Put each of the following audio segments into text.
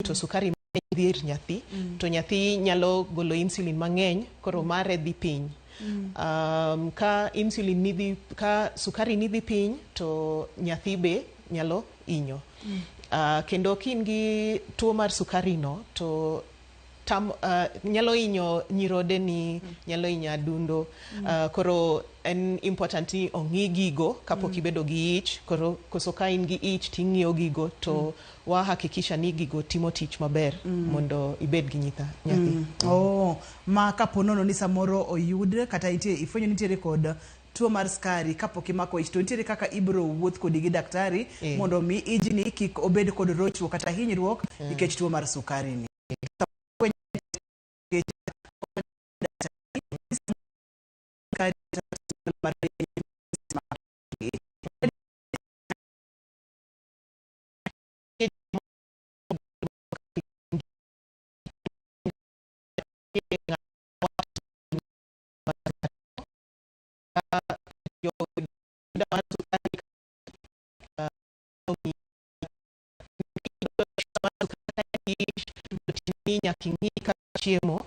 to sukari mang'eny dhi ir nyathi, to nyathi nyalo golo insulin mang'eny, koro mare dhi piny. Ka insulin ni dhi, ka sukari ni dhi piny, to nyathi be nyalo hinyo. Kendo ka in gi tuo mar sukari no, to tam, nyalo hinyo nyirode ni, nyalo hinyo adundo. Koro en important ni ong'i gigo kapok ibedo gi ich. Koro koso ka in gi ich ting'iyo gigo to wa hakikisha ni gigo timo tich maber mondo ibed gi nyathi. Oh, ma kapo nono ni samoro oyud kata nitie ifwenyo nitiere kod tuo mar sukari kapok imako ich, to nitiere kaka ibiro wuoth kodi gi daktari mondo mi ijni kik obed kod rochruok kata hinyruok nikech tuo mar sukari ni. Nyaka ing'i kaka chiemo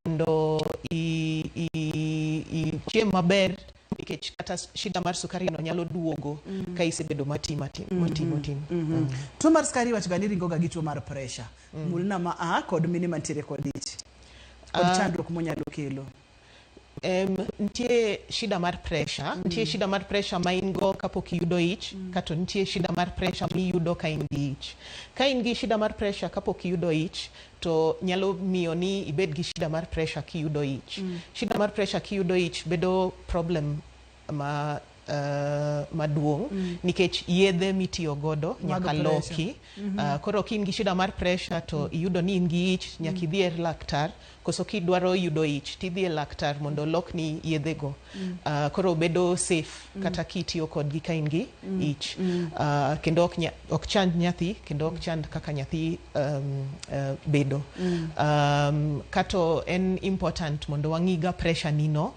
mondo ichiem maber, nikech kata shida mar sukari no nyalo duogo ka isebedo mati mati moti moti. Tuo mar sukari iwacho ga ni ringo ga gi tuo mar pressure. Mulna ma a kod mine mantiere kod ich kod chandruok monyalo kelo. Nitie shida mar pressure, nitie shida mar pressure ma in go kapok iyudo ich, kato nitie shida mar pressure miyudo ka in gi ich. Ka in gi shida mar pressure kapok iyudo ich, to nyalo miyo ni ibed gi shida mar pressure kiyudo ich. Shida mar pressure kiyudo ich bedo problem ma maduong' nikech yedhe mitiyo godo mag nyaka pressure. loki. Koro ka in gi shida mar pressure to iyudo ni in gi ich, nyaka idhi e laktar, koso kidwaro yudo ich tidhi e laktar mondo olokni yedhe go. Koro bedo safe kata kitiyo kodgi ka in gi ich. Kendo ok chand nyathi, kendo ok chand kaka nyathi bedo. Kato en important mondo wang'i ga pressure ni no.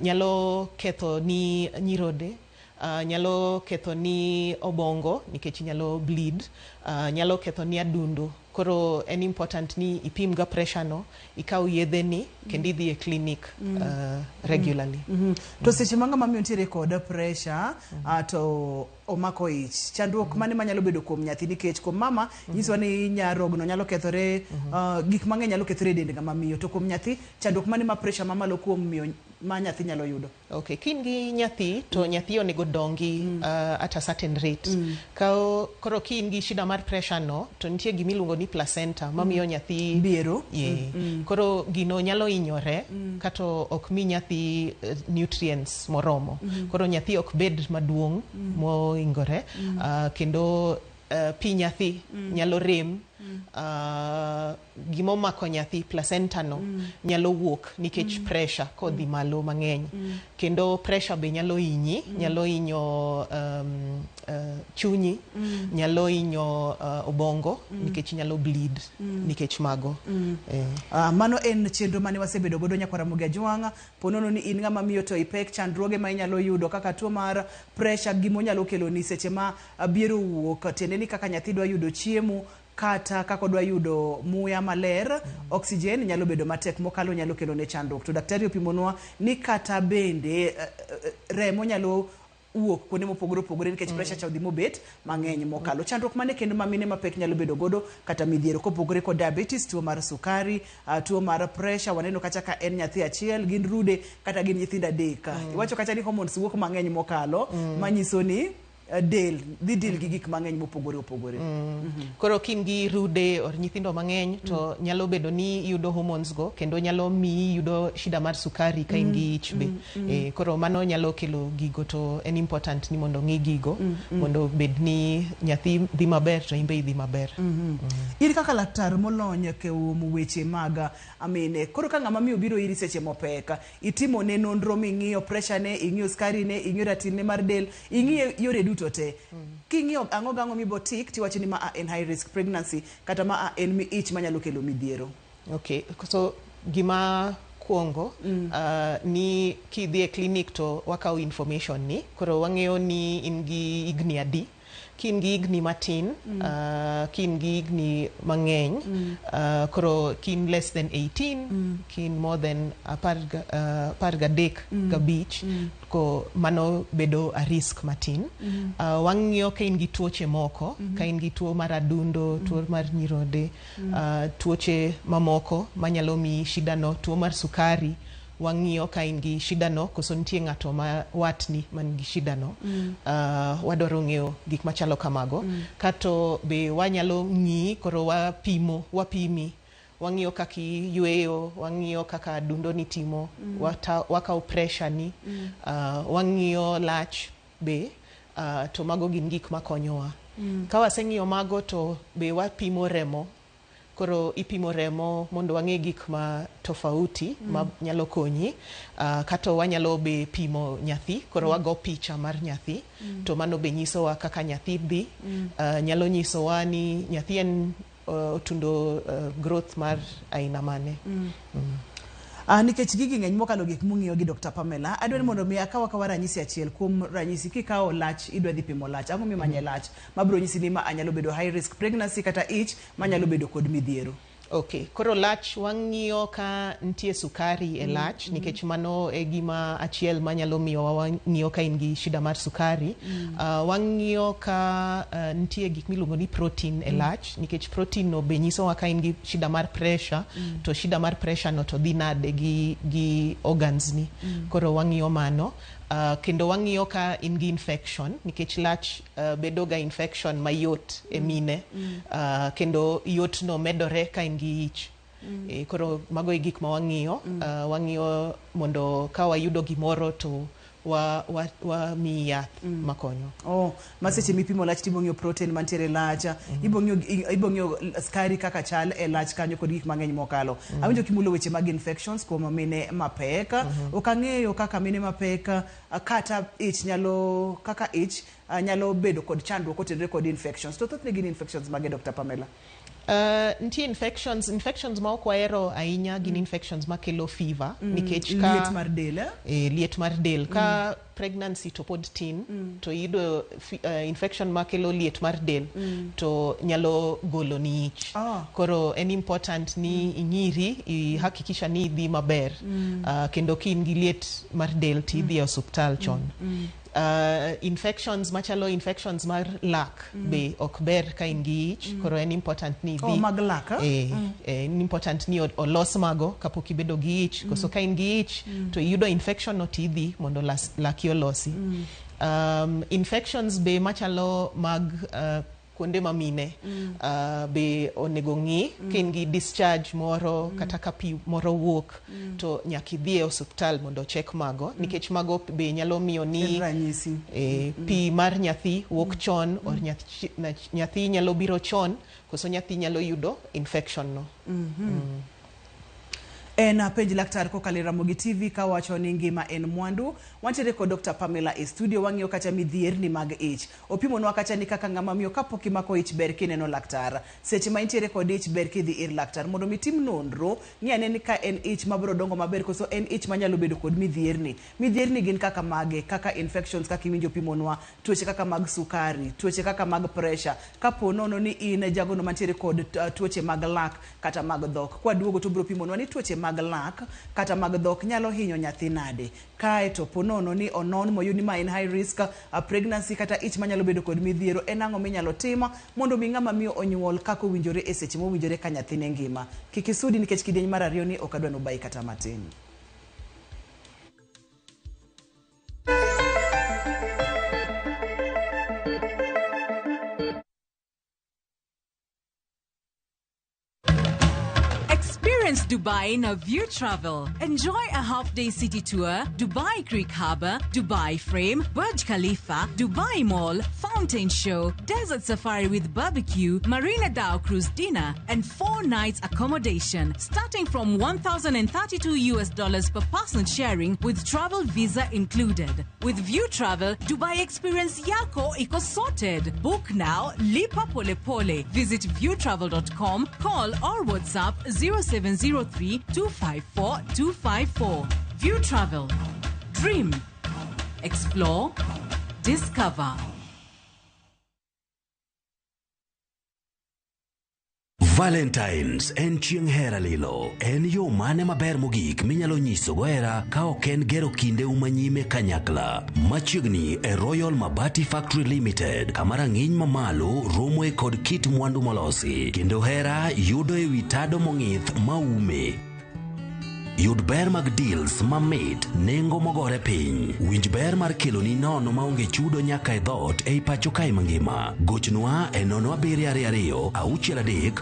Nyalo ketho ni nyirode, nyalo ketho ni obongo nikech inyalo bleed, nyalo ketho ni adundo. Koro en important ni ipim ga pressure no, ikaw yedhe ni kendo idhi e clinic regularly. To seche ma ng'ama miyo nitiere kod pressure to omako ich, chandruok mane manyalo bedo kuom nyathi? Nikech kuom mama nyisowa ni nyarogno nyalo kethore, gik mang'eny nyalo kethore e dend ng'ama miyo, to kuom nyathi chandruok mane ma pressure mamalo kuom miyo ma nyathi nyalo yudo? Okay, ka in gi nyathi to nyathi onego dongi at a certain rate. Ka koro ka in gi shida mar pressure no, to nitie gima iluongo ni placenta mamiyo nyathi biero. Yeah. Koro gino nyalo hinyore kata ok mi nyathi nutrients moromo. Koro nyathi ok bed maduong' moingore, kendo pi nyathi nyalo rem. Gimomako nyathi, placenta no, nyalo wuok nikech pressure kodhi malo mang'eny. Kendo pressure be nyalo hinyi, nyalo hinyo chunyi, nyalo hinyo obongo nikech nyalo bleed nikech mago. Mano en chenro mane wasebedo godo nyakwar Ramogi Ajwang'. Ponono ni in ng'ama miyo to ipek chandruoge ma inyalo yudo kaka tuo mar pressure, gimonyalo keloni seche ma biero wuok, tiende ni kaka nyathi dwa yudo chiemo kata kaka odwa yudo muya maler, oxygen nyalo bedo matek mokalo, nyalo kelo ne chandruok. To daktari opimonwa ni kata bende remo nyalo wuok kuonde mopogore opogore nikech pressure cha odhi mobet mang'eny mokalo. Chandruok mane kendo ma mine mapek nyalo bedo godo kata midhiero kopogore kod diabetes, tuo mar sukari, tuo mar pressure? Waneno kacha ka en nyathi achiel, gin rude kata gin nyithindo adek. Iwacho kacha ni hormones wuok mang'eny mokalo, manyiso ni del dhi deal gi gik mang'eny mopogore opogore. Koro ka in gi rude or nyithindo mang'eny to nyalo bedo ni iyudo hormones go kendo nyalo miyi yudo shida mar sukari ka in gi ich be. Koro mano nyalo kelo gigo, to en important ni mondo ng'i gigo mondo bed ni nyathi dhi maber to in be idhi maber. In kaka laktar molony kuom weche mag amine, koro ka ng'ama miyo biro iri seche mopek, itimo ne nonro ming'iyo pressure ne, ing'iyo sukari ne, ing'iyo ratil ne mar del, ing'iyo yore duto te. King'iyo ang'o gang'o mibo tik tiwacho ni ma a en high risk pregnancy kata ma a en mi ich manyalo kelo midhiero? Okay, so gima kuongo ni kidhi e clinic to wakawo information ni, koro wang'eyo ni in gi higni adi. Ka in gi higni matin, ka in gi higni mang'eny, koro ka in less than 18, ka in more than 13.5, ko mano bedo a risk matin. Wang'iyo ka in gi tuoche moko, ka in gi tuo mar adundo, tuo mar nyirode, tuoche mamoko manyalo miyi shida no, tuo mar sukari, wang'iyo ka in gi shida no koso nitie ng'ato ma watni man gi shida no. Wadwaro ng'eyo gik machalo kamago. Kato be wanyalo ng'iyi, koro wapimo, wapimi, wang'iyo kaka iyweyo, wang'iyo kaka adundo ni timo, wakawo pressure ni, wang'iyo lach be, to mago gin gik makonyowa. Ka waseng'iyo mago to be wapimo remo. Koro ipimo remo mondo wang'e gik ma tofauti ma nyalo konyi. Kato wanyalo be pimo nyathi, koro wago picha mar nyathi, to mano be nyisowa kaka nyathi dhi. Nyalo nyisowa ni nyathi en otundo growth mar aina mane. Nikech gigi ng'eny mokalo gik mung'iyo gi Dr. Pamela, adwa ni mondo mi akaw akawa ranyisi achiel kuom ranyisi kikawo lach idwa dhi pimo lach. Ang'o mimanye lach mabiro nyisi ni ma anyalo bedo high risk pregnancy kata ich manyalo bedo kod midhiero? Okay, koro lach wang'iyo ka nitie sukari e lach, nikech mano e gima achiel manyalo miyo wang'iyo ka in gi shida mar sukari. Wang'iyo ka nitie gik miluongo ni protein e lach, nikech protein no be nyisowa ka in gi shida mar pressure, to shida mar pressure no to dhi nade gi organs ni. Koro wang'iyo mano. Kendo wang'iyo ka in gi infection, nikech lach bedo ga infection mayot e mine, kendo yot no medore ka in gi ich. Koro mago e gik ma wang'iyo. Wang'iyo mondo ka wayudo gimoro to wa miyi yath makonyo. Oh, ma seche mipimo lach tibo ng'iyo protein mantiere e lach, ibo ng'iyo skari kaka chal e lach kanyo kod gik mang'eny mokalo. Awinjo kimulo weche mag infections kuom mine mapek. Ok ang'eyo kaka mine mapek kata ich nyalo kaka ich nyalo bedo kod chandruok kotenore kod infections. To thothne gin infections mage, Dr. Pamela? Nitie infections ma ok wahero ahinya gin infections makelo fever, nikech ka liet mar del, eh? E, liet mar del ka pregnancy to pod tin, to iyudo infection makelo liet mar del to nyalo golo ni ich. Koro en important ni ing'iri ihakikisha ni idhi maber, kendo ka in gi liet mar del to idhi e osuptal chon. Infections machalo infections mar lak be ok ber ka in gi ich, koro en important ni idhi Oh, mag lak, eh? En important ni olos mago kapok ibedo gi ich, koso ka in gi ich to iyudo infection no tidhi mondo laki olosi. Infections be machalo mag kuonde ma mine be onego ng'i ka in gi discharge moro kata ka pi moro wuok, to nyaka idhi e osuptal mondo ochek mago, nikech mago be nyalo miyo ni En ranyisi. Pi mar nyathi wuok chon or nyathi nyalo biro chon koso nyathi nyalo yudo infection no. En penj laktar kokalo e Ramogi TV kawacho ni ngima en mwandu. Wantiere kod Dr. Pamela e studio, wang'iyo kacha midhierni mag ich. Opimonwa kacha ni kaka ng'ama miyo kapok imako ich ber kineno laktar. Seche ma intiere kod ich ber kidhi ir laktar mondo mi tim nonro, ng'i ane ni ka en ich mabiro dongo maber koso en ich manyalo bedo kod midhierni. Midhierni gin kaka mage, kaka infections kaka iwinjo pimonwa, tuoche kaka mag sukari, tuoche kaka mag pressure. Kapo nono ni in jagono mantiere kod tuoche mag lak kata mag dhok. Kwaduogo to biro pimonwa ni tuoche mag lak kata mag dhok nyalo hinyo nyathi nade. Kae to po nono ni onon moyud ni ma en high risk pregnancy kata ich manyalo bedo kod midhiero, en ang'o minyalo timo mondo mi ng'ama miyo onyuol kaka owinjore e seche mowinjore ka nyathine ngima. Kik isudi nikech kidieny mar ariyo ni ok adwa nobayi kata matin. Experience Dubai in a View Travel. Enjoy a half-day city tour, Dubai Creek Harbour, Dubai Frame, Burj Khalifa, Dubai Mall, Fountain Show, Desert Safari with barbecue, Marina Dhow Cruise dinner, and 4 nights accommodation, starting from $1,032 US dollars per person sharing with travel visa included. With View Travel, Dubai experience yako iko sorted. Book now, lipa pole pole. Visit viewtravel.com, call or WhatsApp 0703 254 254. View Travel. Dream. Explore. Discover. Valentines en chieng' hera lilo. En yo mane maber mogik minyalo nyisogo hera ka ok en gero kindeu manyime kanyakla? Machiegni e Royal Mabati Factory Limited, kama rang'iny mamalo romoe kod kit mwandu molosi, kendo hera yudo ewi tado mong'ith maume. Yud ber mag deals mamit, nengo mogore piny. Winj ber mar keloni nono maonge chudo nyaka e dhoot ei pacho kae mangima. Gochnwa e 0722 63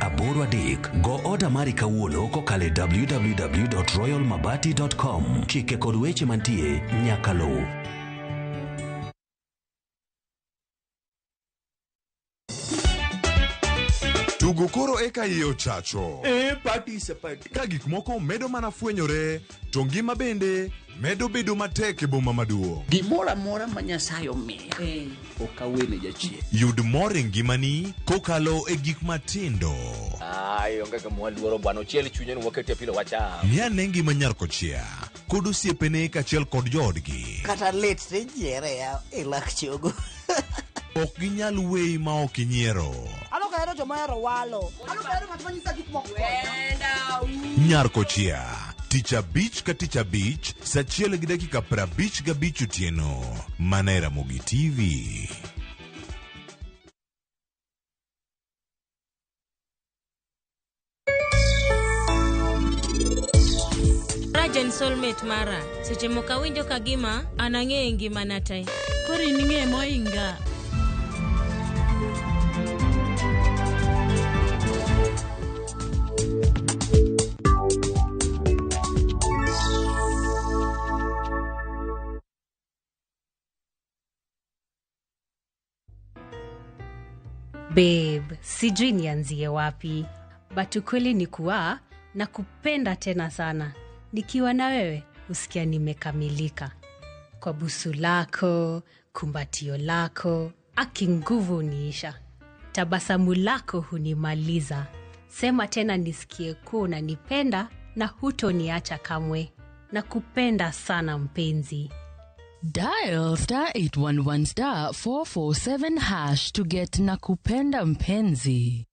83. Go oda mari kawuono kokalo e www.royalmabati.com. Chike kod weche mantie nyaka luw. Tugo koro eka iye ochacho. Eh, party is a party. Ka gik moko medo mana fwenyore, to ngima bende medo bedo matek e boma maduong'. Gimoro amora ma Nyasaye omiya, ok awene jachien. Yud mor e ngimani kokalo e gik matindo. Ai, onge gima waluoro bwana, ochiel chunye ni waketie pilo wacham. Ng'i ane ngima nyar kochia kod osiepene kaachiel kod joodgi. Kata lit tinyiere ya e lak chogo. Ok ginyal weyi ma ok inyiero. An ok ahero joma ohero walo. An ok ahero ng'at ma nyisa gik moko. Nyar kochia, tich abich ka tich abich, saa achiel gi dakika 55 otieno, mana e Ramogi TV. Rajen soulmate mara, seche moko awinjo ka gima an ang'e ngimana te. Koro in ing'e moinga. Babe, sijui nianzie wapi, but ukweli ni kuwa nakupenda tena sana. Nikiwa na wewe husikia nimekamilika. Kwa busu lako, kumbatio lako, aki nguvu huniisha. Tabasamu lako hunimaliza. Sema tena nisikie kuwa unanipenda na hutoniacha kamwe. Nakupenda sana mpenzi. Dial star 811 star 447 hash to get Nakupenda Mpenzi.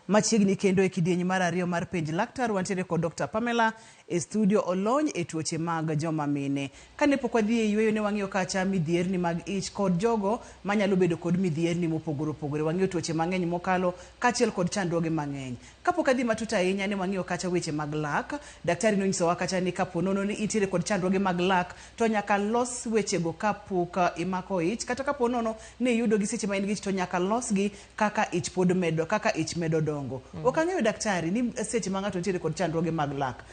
Machiegni kendo e kidieny mar ariyo mar penj laktar wantiere kod Dr. Pamela e studio olony e tuoche mag joma mine. Kane pok wadhi e yueyo ne wang'iyo kacha midhierni mag ich kod jogo manyalo bedo kod midhierni mopogore opogore. Wang'iyo tuoche mang'eny mokalo kaachiel kod chandruoge mang'eny. Kapok adhi matut ahinya ne wang'iyo kacha weche mag lak. Daktari nonyisowa kacha ni kapo nono ni intiere kod chandruoge mag lak to nyaka los wechego kapok imako ich, kata kapo nono ni iyudo gi seche ma in gi ich to nyaka losgi kaka ich pod medo, kaka ich medo dongo. Ok ang'eyo daktari ni seche ma ng'ato nitiere kod chandruoge mag lak,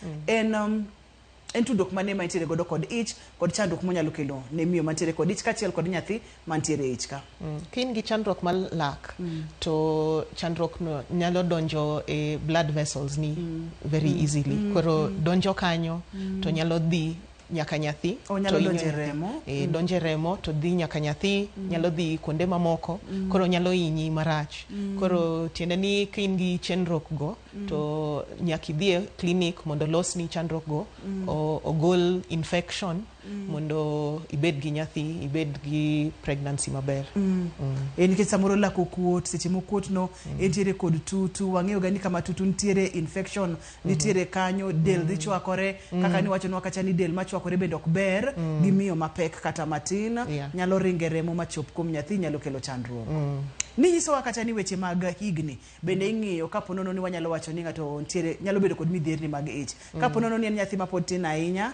en tudruok mane ma intiere godo kod ich kod chandruok monyalo kelo ne miyo mantiere kod ich kaachiel kod nyathi mantiere e ich ka? Ka in gi chandruok mar lak, to chandruok no nyalo donjo e blood vessels ni very easily. Koro donjo kanyo to nyalo dhi nyaka nyathi. Onyalo to hinyo donjo e nyathi. remo. E, donjo e remo to dhi nyaka nyathi, nyalo dhi kuonde mamoko, koro nyalo hinyi marach. Koro tiende ni ka in gi chandruok go, to nyaka idhi e clinic mondo losni chandruok go, ogol infection mondo ibed gi nyathi, ibed gi pregnancy maber. E, nikech samoro lak okuot, seche mokuot no entiere kod tutu. Wang'eyo ga ni kama tutu nitiere infection nitiere kanyo, del dhi chwakore kaka niwachonwa kacha ni del machwakore bende ok ber gi miyo mapek kata matin, nyalo ringe remo machop kuom nyathi, nyalo kelo chandruok. Ninyisowa kacha ni weche mag higni bende ing'iyo kapo nono ni wanyalo wacho ni ng'ato nitiere nyalo bedo kod midhierni mag ich. Kapo nono ni en nyathi mapod tin ahinya,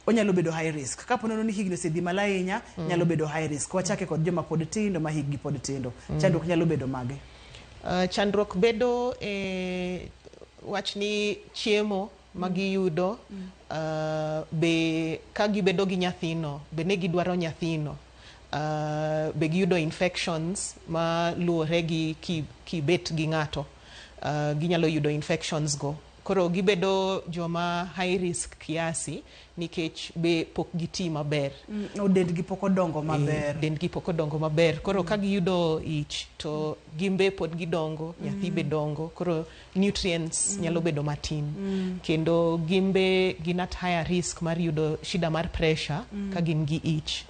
onyalo bedo high risk. Kapo nono ni higni osedhi malo ahinya, nyalo bedo high risk. Wachake kod joma pod tindo, ma hikgi pod tindo. Chandruok nyalo bedo mage? Chandruok bedo e wach ni chiemo magiyudo, be ka gibedo gi nyathino, be ne gidwaro nyathino, be giyudo infections ma luwore gi kibet gi ng'ato, ginyalo yudo infections go. Koro gibedo joma high risk kiasi nikech be pok giti maber. Dendgi pok odongo maber. Dendgi pok odongo maber. Koro ka giyudo ich to gimbe pod gidongo, nyathi be dongo. Koro nutrients nyalo bedo matin. Kendo gimbe gin at higher risk mar yudo shida mar pressure ka gin gi ich.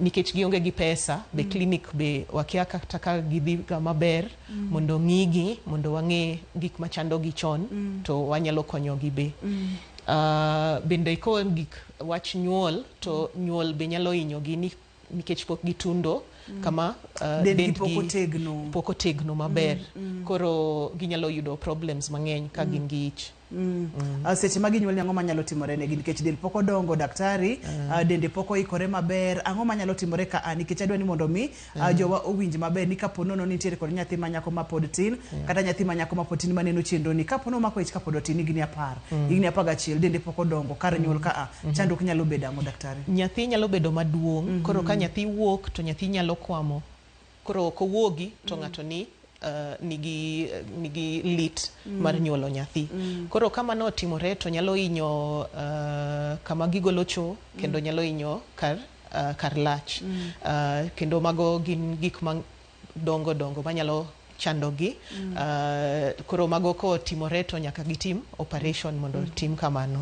Nikech gionge gi pesa, be clinic be wakia kata ka gidhi ga maber mondo ng'igi, mondo wang'e gik machandogi chon, to wanyalo konyogi be. Bende ko gik wach nyuol, to nyuol be nyalo hinyogi nikech pok gitundo kama dendgi pok otegno. Pok otegno maber. Koro ginyalo yudo problems mang'eny ka gin gi ich. Seche ma ginyuol ni ang'o manyalo timore negi nikech del pok odongo, daktari, dende pok oikore maber, ang'o manyalo timore ka a nikech adwa ni mondo mi jowa owinj maber ni kapo nono nitiere kod nyathi ma nyako ma pod tin, kata nyathi ma nyako ma pod tin maneno chenro ni kapo no omako ich kapod otin higni 10, higni 11, dende pok odongo kar nyuol ka a chandruok nyalo bedo ang'o, daktari? Nyathi nyalo bedo maduong'. Koro ka nyathi wuok to nyathi nyalo kwamo. Koro ok owuogi to ng'ato ni nigi lit mar nyuolo nyathi. Koro ka mano otimore to nyalo hinyo kama gigolo cho, kendo nyalo hinyo kar lach. Kendo mago gin gik ma dongo dongo manyalo chandogi. Koro mago kotimore to nyaka gitim operation mondo tim kamano.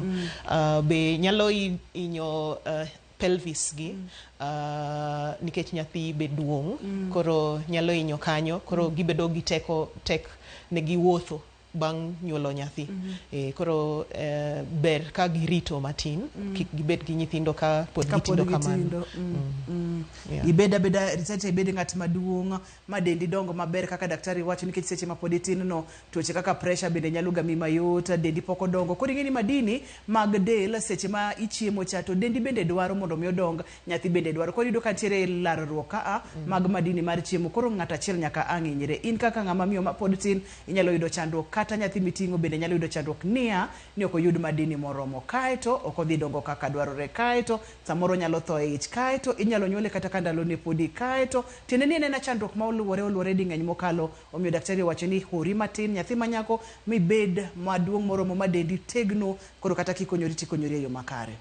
Be nyalo hinyo pelvis gi, nikech nyathi be duong', koro nyalo hinyo kanyo. Koro gibedo gi teko tek negi wuotho bang' nyuolo nyathi. Koro ber ka girito matin, kik gibed gi nyithindo ka pod Kapod gitindo kamano. Gitindo. Yeah. Ibed abeda ritete, ibed ng'at maduong' ma dendi dongo maber kaka daktari wacho, nikech seche ma pod itin no tuoche kaka pressure bende nyalo gami mayot, dendi pok odongo. Koro ing'e ni madini mag del seche ma ichiemo cha to dendi bende dwaro mondo mi odong, nyathi bende dwaro. Koro iyudo ka nitiere larruok ka a mag madini mar chiemo. Koro ng'ato achiel nyaka ang' hinyre. In kaka ng'ama miyo ma pod tin inyalo yudo chandruok, kata nyathi miting'o bende nyalo yudo chandruok niya ni ok oyud madini moromo, kaeto ok odhi dongo kaka dwarore, kaeto samoro nyalo tho e ich, kaeto inyalo nyuole kata ka ndalone podi, kaeto tiende ni en ena chandruok ma oluwore oluwore ding'eny mokalo. Omiyo daktari owacho ni hori matin nyathi ma nyako mibed maduong' moromo ma dendi tegno, koro kata kikonyori tikonyori e yo makare.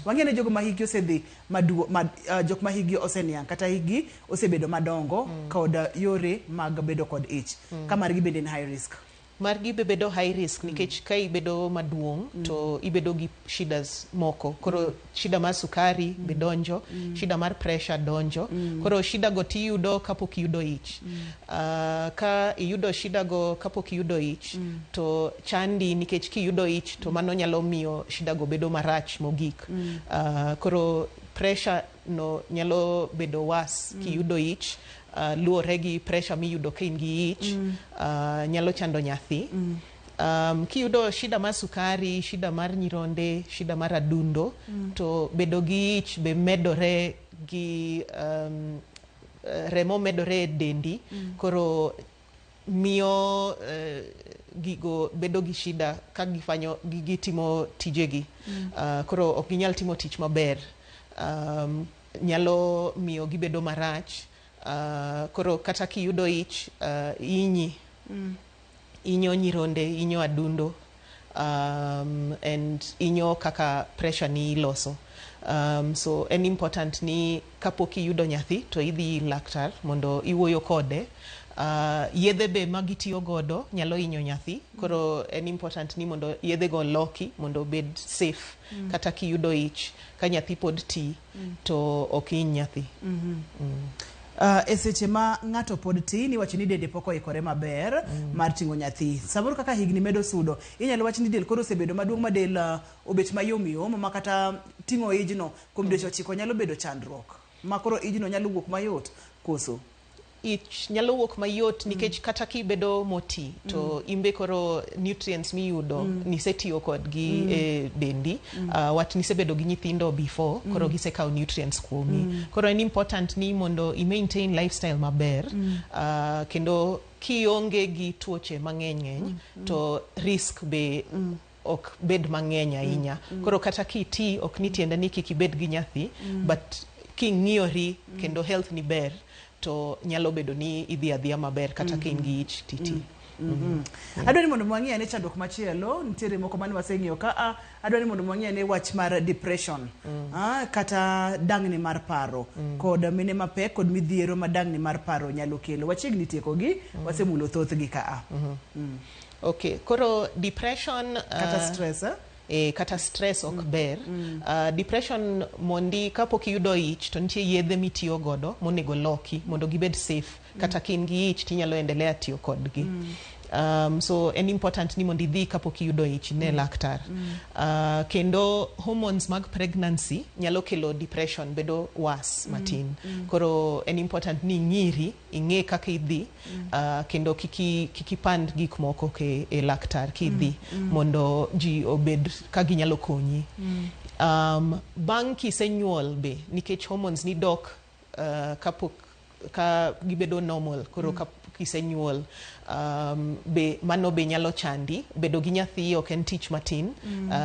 Wang'e ni jogo ma hikgi osedhi maduo, ma, jok ma hikgi oseniang' kata hikgi osebedo madongo kod yore mag bedo kod ich, ka margi bende en high risk. Margi be bedo high risk nikech ka ibedo maduong' to ibedo gi shidas moko. Koro shida mar sukari be donjo, shida mar pressure donjo. Koro shida go tiyudo kapok iyudo ich. Ka iyudo shida go kapok iyudo ich, to chandi nikech kiyudo ich to mano nyalo miyo shida go bedo marach mogik. Koro pressure no nyalo bedo worse kiyudo ich, luwore gi pressure miyudo ka in gi ich, nyalo chando nyathi. Kiyudo shida mar sukari, shida mar nyironde, shida mar adundo, to bedo gi ich be medore gi remo medore e dendi. Koro miyo gigo bedo gi shida ka gifanyo gitimo tijegi. Koro ok ginyal timo tich maber. Nyalo miyo gibedo marach. Koro kata kiyudo ich, inyi inyo nyironde, inyo adundo, and inyo kaka pressure ni iloso. So en important ni kapok iyudo nyathi to idhi ir laktar mondo iwuoyo kode. Yedhe be ma gitiyo godo nyalo hinyo nyathi. Koro en important ni mondo yedhe go loki mondo obed safe. Kata kiyudo ich ka nyathi pod ti to ok hiny nyathi. E seche ma ng'ato pod tin iwacho ni dende pok oikore maber mar ting'o nyathi. Samoro kaka higni medo sudo, inyalo wach ni del koro osebedo maduong' ma del obet mayom yom ma kata ting'o ijno kuom dweche 9 nyalo bedo chandruok. Ma koro ijno nyalo wuok mayot koso? Ich nyalo wuok mayot nikech kata kibedo moti to imbe koro nutrients miyudo nisetiyo kodgi e dendi. Wat nisebedo gi nyithindo before, koro gisekawo nutrients kuomi. Koro en important ni mondo i maintain lifestyle maber, kendo kionge gi tuoche mang'eny ng'eny to risk be ok bed mang'eny ahinya. Koro kata kiti ok ni tiende ni kik ibed gi nyathi, but king'iyori kendo health ni ber to nyalo bedo ni idhi adhiya maber kata ka in gi ich titi. Adwa ni mondo wang'i ane chandruok machielo, nitiere moko mane waseng'iyo ka a, adwa ni mondo wang'i ane wach mar depression, kata dang'ni mar paro, kod mine mapek kod midhiero ma dang'ni mar paro nyalo kelo. Wachiegni tiekogi, wasemulo thothgi ka a. Okay, koro depression Kata stress, eh? Kata stress ok ber. Depression mondi kapok iyudo ich to nitie yedhe mitiyo godo monego loki mondo gibed safe. Kata ka in gi ich tinyalo endelea tiyo kodgi. So en important ni mondo idhi kapok iyudo ich ine laktar. Kendo hormones mag pregnancy nyalo kelo depression bedo worse matin. Koro en important ni ing'iri, ing'e kaka idhi, kendo kik ipand gik moko ke e laktar kidhi mondo ji obed ka ginyalo konyi. Bang' kisenyuol be nikech hormones ni dok kapok ka gibedo normal koro ka kisenyuol be mano be nyalo chandi. Bedo gi nyathi ok en tich matin.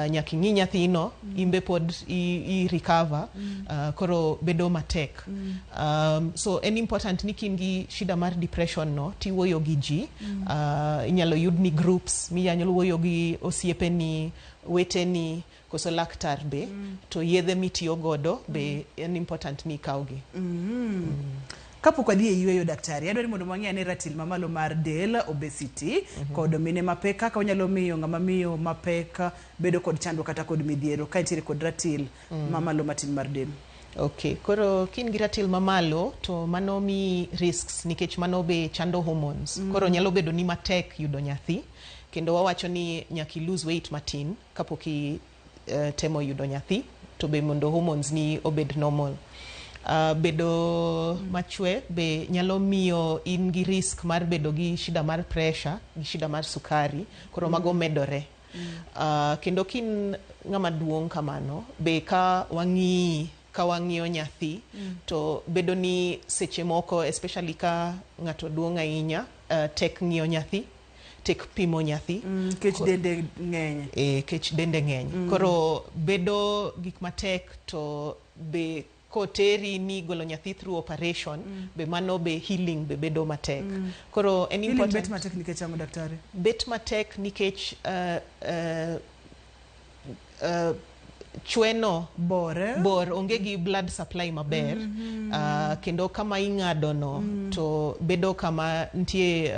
Nyaka ing'i nyathino, in be pod i recover, koro bedo matek. So en important ni kin gi shida mar depression no tiwuoyo gi ji. Inyalo yud ni groups minyalo wuoyo gi osiepeni, weteni koso laktar be. To yedhe mitiyo godo be en important ni ikawgi. Kapok wadhi e yweyo daktari, adwaro ni mondo wang'i ane ratil mamalo mar del, obesity, kod mine mapek, kaka onyalo miyo ng'ama miyo mapek bedo kod chandruok kata kod midhiero ka nitiere kod ratil mamalo matin mar del. Okay, koro kin gi ratil mamalo to mano mi risks nikech mano be chando hormones. Koro nyalo bedo ni matek yudo nyathi, kendo wawacho ni nyaka i lose weight matin kapok i temo yudo nyathi to be mondo hormones ni obed normal. Bedo machwe be nyalo miyo in gi risk mar bedo gi shida mar pressure gi shida mar sukari, koro mago medore. Kendo kin ng'ama duong' kamano be ka wang'iyi ka wang'iyo nyathi to bedo ni seche moko, especially ka ng'ato duong' ahinya, tek ng'iyo nyathi, tek pimo nyathi. Kech dende ng'eny. E, kech dende ng'eny. Koro bedo gik matek to be koteri ni golo nyathi through operation be mano be healing be bedo matek. Koro en Healing important. Bet matek nikech ang'o, daktari? Bet matek nikech chweno bor, eh? Bor onge gi blood supply maber. Kendo kama ing'ado no to bedo kama nitie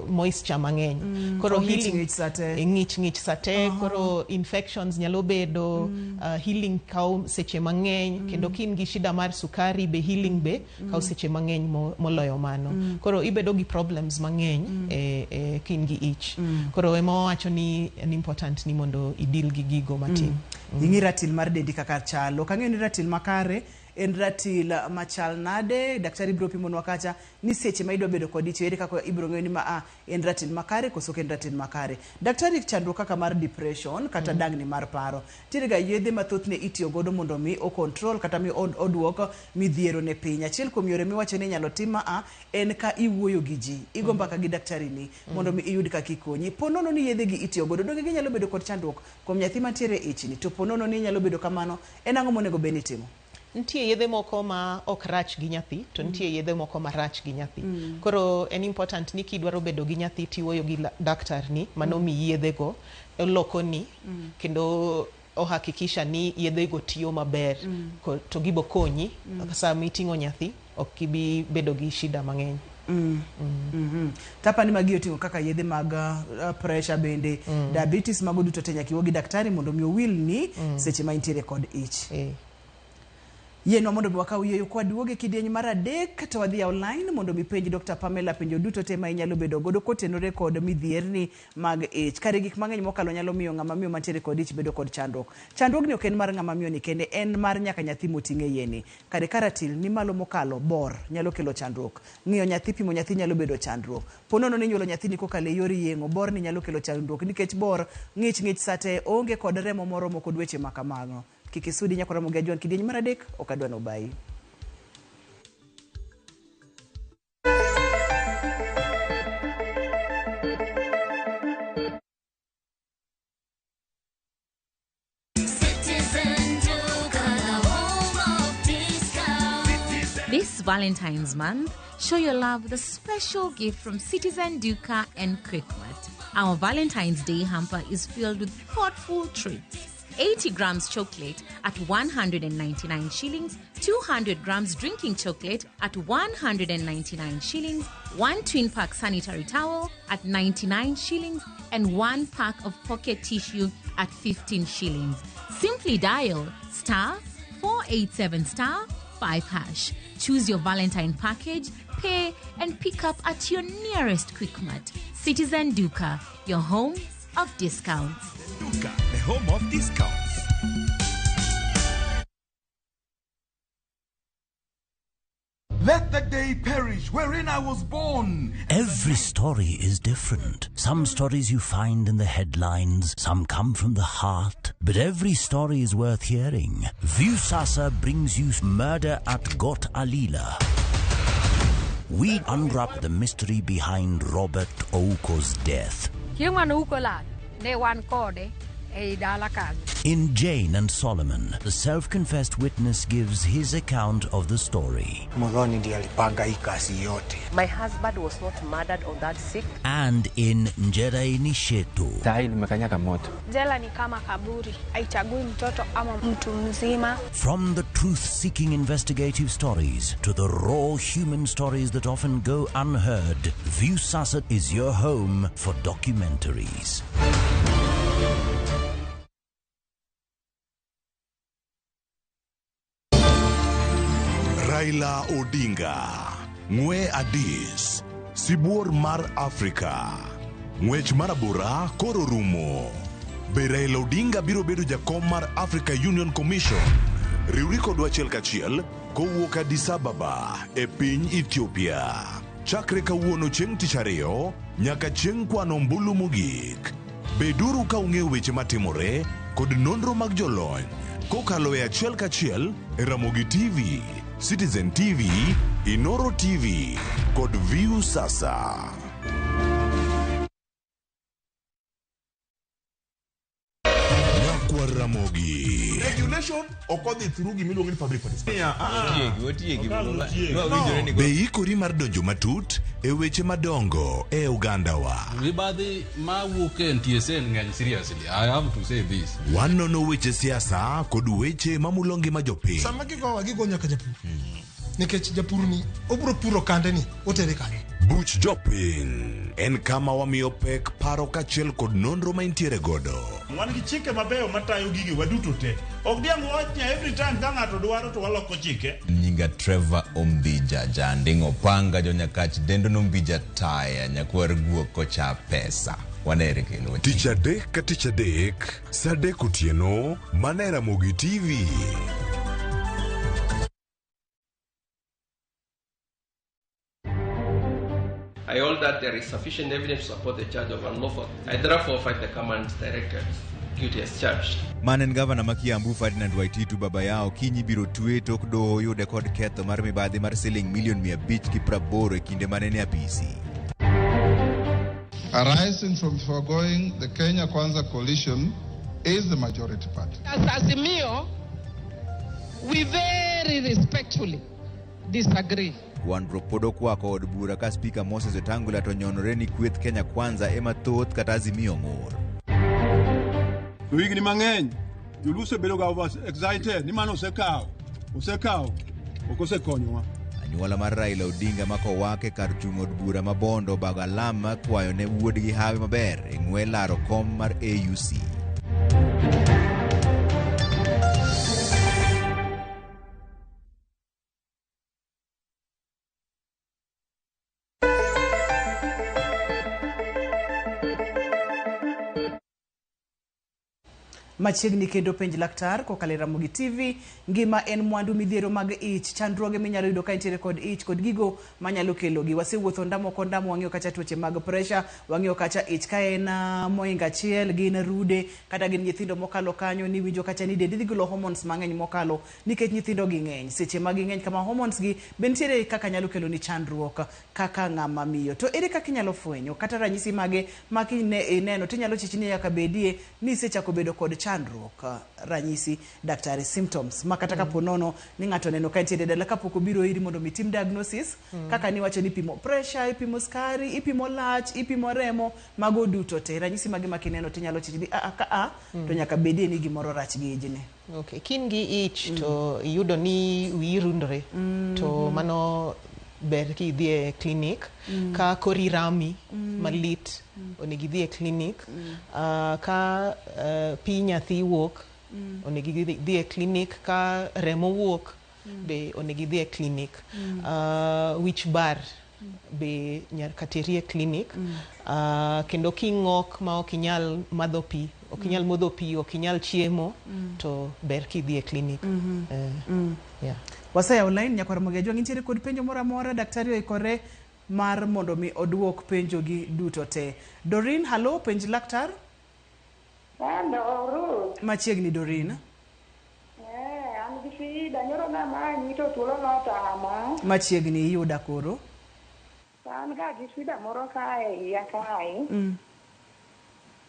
moisture mang'eny. Koro To ng'ich healing ng'ich sate. Ng'ich ng'ich sate. Koro infections nyalo bedo, healing kawo seche mang'eny. Kendo ka in gi shida mar sukari be healing be kawo seche mang'eny moloyo mano. Koro ibedo gi problems mang'eny e ka in gi ich. Koro ema wawacho ni en important ni mondo i deal gi gigo matin. Ing'i ratil mar dendi kaka chalo. Ok ang'eyo ni ratil makare en ratil machal nade. Daktari biro pimonwa kacha ni seche ma idwa bedo kod ich, ere kaka ibiro ng'eyo ni ma a en ratil makare koso ok en ratil makare. Daktari, chandruok kaka mar depression kata dang'ni mar paro, nitiere ga yedhe ma thothne itiyo godo mondo mi o control kata mi oduok midhiero ne piny. Achiel kuom yore miwacho ni inyalo tim ma a en ka iwuoyo gi ji, igo mbaka gi daktari ni mondo mi iyud kaka ikonyi. Po nono ni yedhe gi itiyo godo, donge ginyalo bedo kod chandruok kuom nyathi mantiere e ichni? To po nono ni nyalo bedo kamano, en ang'o monego bed ni itimo? Nitie yedhe moko ma ok rach gi nyathi to nitie yedhe moko marach gi nyathi. Koro en important ni kidwaro bedo gi nyathi tiwuoyo gi daktar ni mano miyi yedhe go, olokoni kendo ohakikisha ni yedhe go tiyo maber. To gibo konyi sama iting'o nyathi ok ibi bedo gi shida mang'eny. Tapa ni magi oting'o kaka yedhe mag pressure bende, diabetes, mago duto te nyaka iwuo gi daktari mondo mi owilni seche ma intiere kod ich. Yienwa mondo mi wakaw yweyo kwaduogo e kidieny mar adek to wadhi online mondo mi penj Dr. Pamela penjo duto te ma inyalo bedo godo kotenore kod midhierni mag ich. Kare gik mang'eny mokalo nyalo miyo ng'ama miyo mantiere kod ich bedo kod chandruok. Chandruogni ok en mar ng'ama miyo ni kende, en mar nyaka nyathi moting'e iye ni. Kare ka ratil ni malo mokalo bor nyalo kelo chandruok. Ng'iyo nyathi, pimo nyathi nyalo bedo chandruok. Po nono ni inyuolo nyathini kokalo e yor yeng'o, borni nyalo kelo chandruok nikech bor ng'ich ng'ich sate onge kod remo moromo kod weche ma kamago. Kik isudi nyakora Ramogi Ajwang', kidieny mar adek ok adwa nobayi. Citizen Duka, the home of discount. This Valentine's month, show your love with a special gift from Citizen Duka and Quickmart. Our Valentine's Day hamper is filled with thoughtful treats. 80 grams chocolate at 199 shillings, 200 grams drinking chocolate at 199 shillings, one twin pack sanitary towel at 99 shillings, and one pack of pocket tissue at 15 shillings. Simply dial star 487 star 5 hash. Choose your Valentine package, pay, and pick up at your nearest Quickmart. Citizen Duka, your home of discounts. Duka, the home of discounts. Let the day perish wherein I was born. Every story is different. Some stories you find in the headlines, some come from the heart, but every story is worth hearing. Viusasa brings you Murder at Got Alila. We unwrap the mystery behind Robert Ouko's death. Chieng' mane Ouko lal, ne wan kode ei dala kanyo. In Jane and Solomon, the self-confessed witness gives his account of the story. Muthoni ndiye alipanga hii kazi yote. My husband was not murdered on that 6th. And in Njera Nishetu. Sahi limekanyaga moto. Jela ni kama kaburi, haichagui mtoto ama mtu mzima. From the truth-seeking investigative stories to the raw human stories that often go unheard, Viusasa is your home for documentaries. Raila Odinga, Ng'we Adis, Sibuor mar Afrika, Ng'wech mar abora koro rumo. Be Raila Odinga biro bedo jakom mar Africa Union Commission? Riwri kodwa achiel kachiel kowuok Addis Ababa e piny Ethiopia. Chakre kawuono chieng' tich ariyo nyaka chieng' kwano ombulu mogik. Beduru ka ung'eyo weche matimore kod nonro mag jolony kokalo e achiel kachiel e Ramogi TV, Citizen TV, Inoro TV kod Viusasa. Nyakwar Ramogi. Regulation ok odhi through gimiluongo ni public participation. Otiegi, otiegi. No. Be ikori mar donjo matut e weche madongo e ogandawa? Mibadhi mawuok e NTSA ng'eny seriously. I have to say this. Wanono weche siasa kod weche mamulo ngima jopiny. Sama gigowa gigo nyaka japur. Nikech japur ni obiro puro kande ni otere kanye. Buch jopiny en kama wamiyo pek paro kaachiel kod nonro ma intiere godo. Wan gi chike mabeyo matayo gigi waduto te. Ok diang' wach ni every time ka ng'ato dwaro to waloko chike. Nyinga Trevor Ombija Janding Opanga jonyakach dendo nombija taya nyakwar guok kocha pesa. Wanere kendo. Tich adek ka tich adek, saa adek otieno, mana e Ramogi TV. I hold that there is sufficient evidence to support the charge of unlawful. I therefore find the command directed guilty as charged. Mane en gavana ma Kiambu Ferdinand Waititu baba yao kinyi biro twe tok doho yude kod ketho mar mibadhi mar siling milion 580 e kinde mane en e apisi. Arising from the foregoing, the Kenya Kwanza coalition is the majority party. As Azimio, we very respectfully disagree. Gwandruok pod okwako od bura ka spika Moses Wetangula to nyonore ni kweth Kenya Kwanza ema thoth kata Azimio ng'ur. Higni mang'eny joluo osebedo ga over excited ni mano osekawo osekawo ok osekonyowa. Anyuola mar Raila Odinga ma kowake kar chung' od bura ma Bondo obago alam mar kwayo ne wuodgi hawi maber e ng'we laro kom mar AUC. Machiegni kendo penj laktar kokalo e Ramogi TV. Ngima en mwandu midhiero mag ich, chandruoge minyalo yudo ka intiere kod ich kod gigo manyalo kelogi. Wasewuotho ndamo kod ndamo, wang'iyo kacha tuoche mag pressure, wang'iyo kacha ich ka en moingo achiel, gin rude kata gin nyithindo mokalo kanyo, niwinjo kacha ni dendi dhi golo hormones mang'eny mokalo nikech nyithindo gi ng'eny. Seche ma ging'eny kama hormones gi be nitiere kaka nyalo kelo ni chandruok kaka ng'ama miyo. To ere kaka inyalo fwenyo kata ranyisi mage ma ineno tinyalo chich ni nyaka bedie ni isechako bedo kod chandruok chandruok ranyisi daktari symptoms ma kata kapo nono ni ng'ato oneno ka entiere e dala kapok obiro iri mondo mi tim diagnosis kaka niwacho ni ipimo pressure, ipimo skari, ipimo lach, ipimo remo, mago duto te ranyisi mage ma kineno tinyalo chich ni a ka a to nyaka bedie ni gimoro rach gi ijni. Okay. Ka in gi ich to iyudo ni wiyi rundore to mano ber kidhi e clinic. Ka kori rami malit onego idhi e clinic. Ka pi nyathi wuok onego idhi e clinic. Ka remo wuok be onego idhi e clinic. Wich bar be nyaka teri e clinic. Kendo king'ok ma ok inyal madho pi, ok inyal modho pi, ok inyal chiemo, to ber kidhi e clinic. Yeah. Waseyawo line nyakwar Ramogi Ajwang' intiere kod penjo moro amora daktari oikore mar mondo mi oduok penjogi duto te. Doreen, hallo, penj laktar. Hello, Ruth. Machiegni Doreen. An gi shida, nyoro namanyi to thuolo notama. Machiegni iyuda koro. An ga gi shida moro kae e iya kae.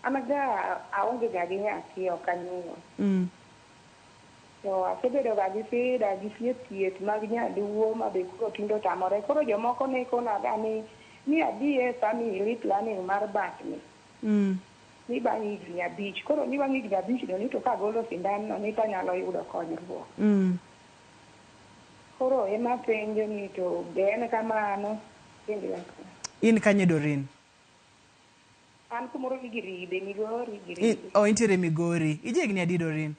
An ga aonge ga gi nyathi ok anyuol. To asebedo ga gi shida gi thieth thieth mag nyaluo ma be koro tinde otamore. Koro jomoko ne kona ga ni adhi e family planning mar batni. Ni bang' higni 5. Koro ni bang' higni 5 no ni to kagolo sindan no ni to anyalo yudo konyruok. Koro ema penjo ni to be en kamano? Penjo laktar. In kanye Doreen? An kumoro ni Giribe, Migori, Giribe. Oh, intiere Migori. Ija higni adi Doreen?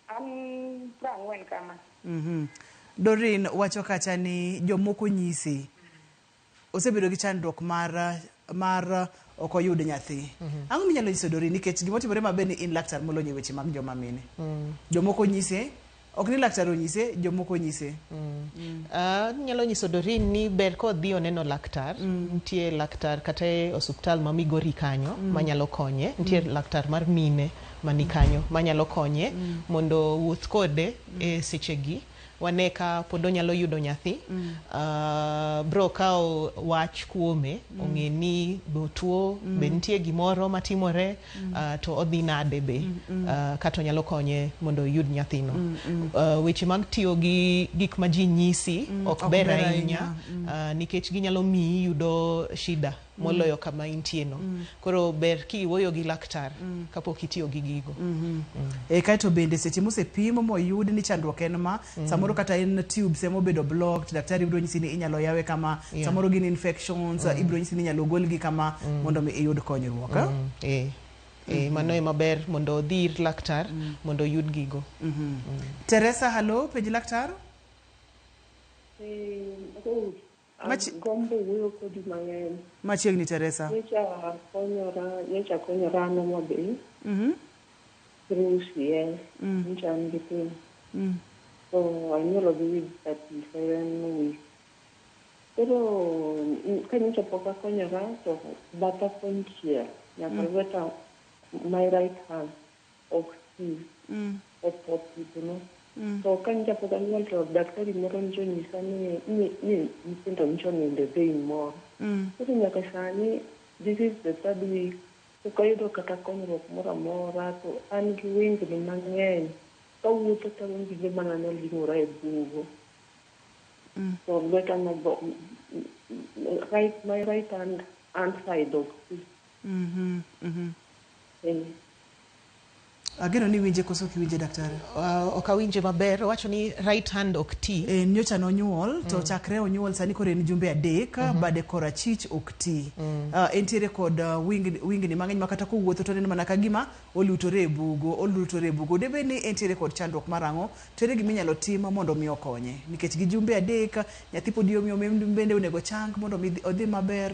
An 40 kama. Doreen wacho kacha ni jomoko nyise osebedo gi chandruok mar ok oyud nyathi. Ang'o minyalo nyiso Doreen nikech gimotimore maber ni in laktar molony e weche mag joma mine. Jomoko nyise, ok ni laktar onyise, jomoko nyise. Anyalo nyiso Doreen ni ber kodhi oneno laktar. Nitie laktar kata e osuptal ma Migori kanyo manyalo konye. Nitie laktar mar mine mani kanyo manyalo konye mondo wuoth kode e sechegi. Wane ka pod onyalo yudo nyathi. Bro kawo wach kuome, ong'e ni be otuo, be nitie gimoro matimore, to odhi nade be, kata onyalo konye mondo oyud nyathino. Weche mag tiyo gi gik ma ji nyisi ok ber ahinya, nikech ginyalo miyi yudo shida moloyo kama intie no. Koro ber kiwuoyo gi laktar kapok itiyo gi gigo. Kaeto bende seche mosepim moyud ni chandruok en ma, samoro kata en tubes emobedo blocked, daktari biro nyisi ni inyalo yawe kama, samoro gin infections, ibiro nyisi ni inyalo golgi kama mondo mi iyud konyruok. Mano ema ber mondo odhi ir laktar mondo oyud gigo. Teresa, hallo, penj laktar. Agombo wuoyo kodi mang'eny. Machiegni Teresa. Nyocha konyora an Homa Bay. Through CS. Nyocha an gi piny. To anyuolo gi with 37 weeks. Koro ka nyocha pok akonyora to batha konchiel nyaka lweta my right hand ok ti. Otho pigno. To ka nyocha pok anyuol to daktari moro nyocha onyisa ni nyithindo nyocha onindo e vein moro. Koro nyaka sani this is the third week pok ayudo kata konyruok moro amora to an gi wengni mang'eny. Kawuotho to awinjo mana ni oling'ora e bugo. To lweta no right, my right hand side ok ti. Ageno ni winje koso ok iwinje daktari? Ok awinje maber. Owacho ni right hand ok ti. Nyocha nonyuol to chakre onyuol sani koro en jumbe 3 bade korachich ok ti. Entiere kod wingni mang'eny ma kata kowuotho to oneno mana ka gima olutore e bugo. Debed ni entiere kod chandruok mar ang'o? To ere gima inyalo tim mondo mi okonye? Nikech gi jumbe 3 nyathi pod yom yom en bende onego chang mondo mi odhi maber.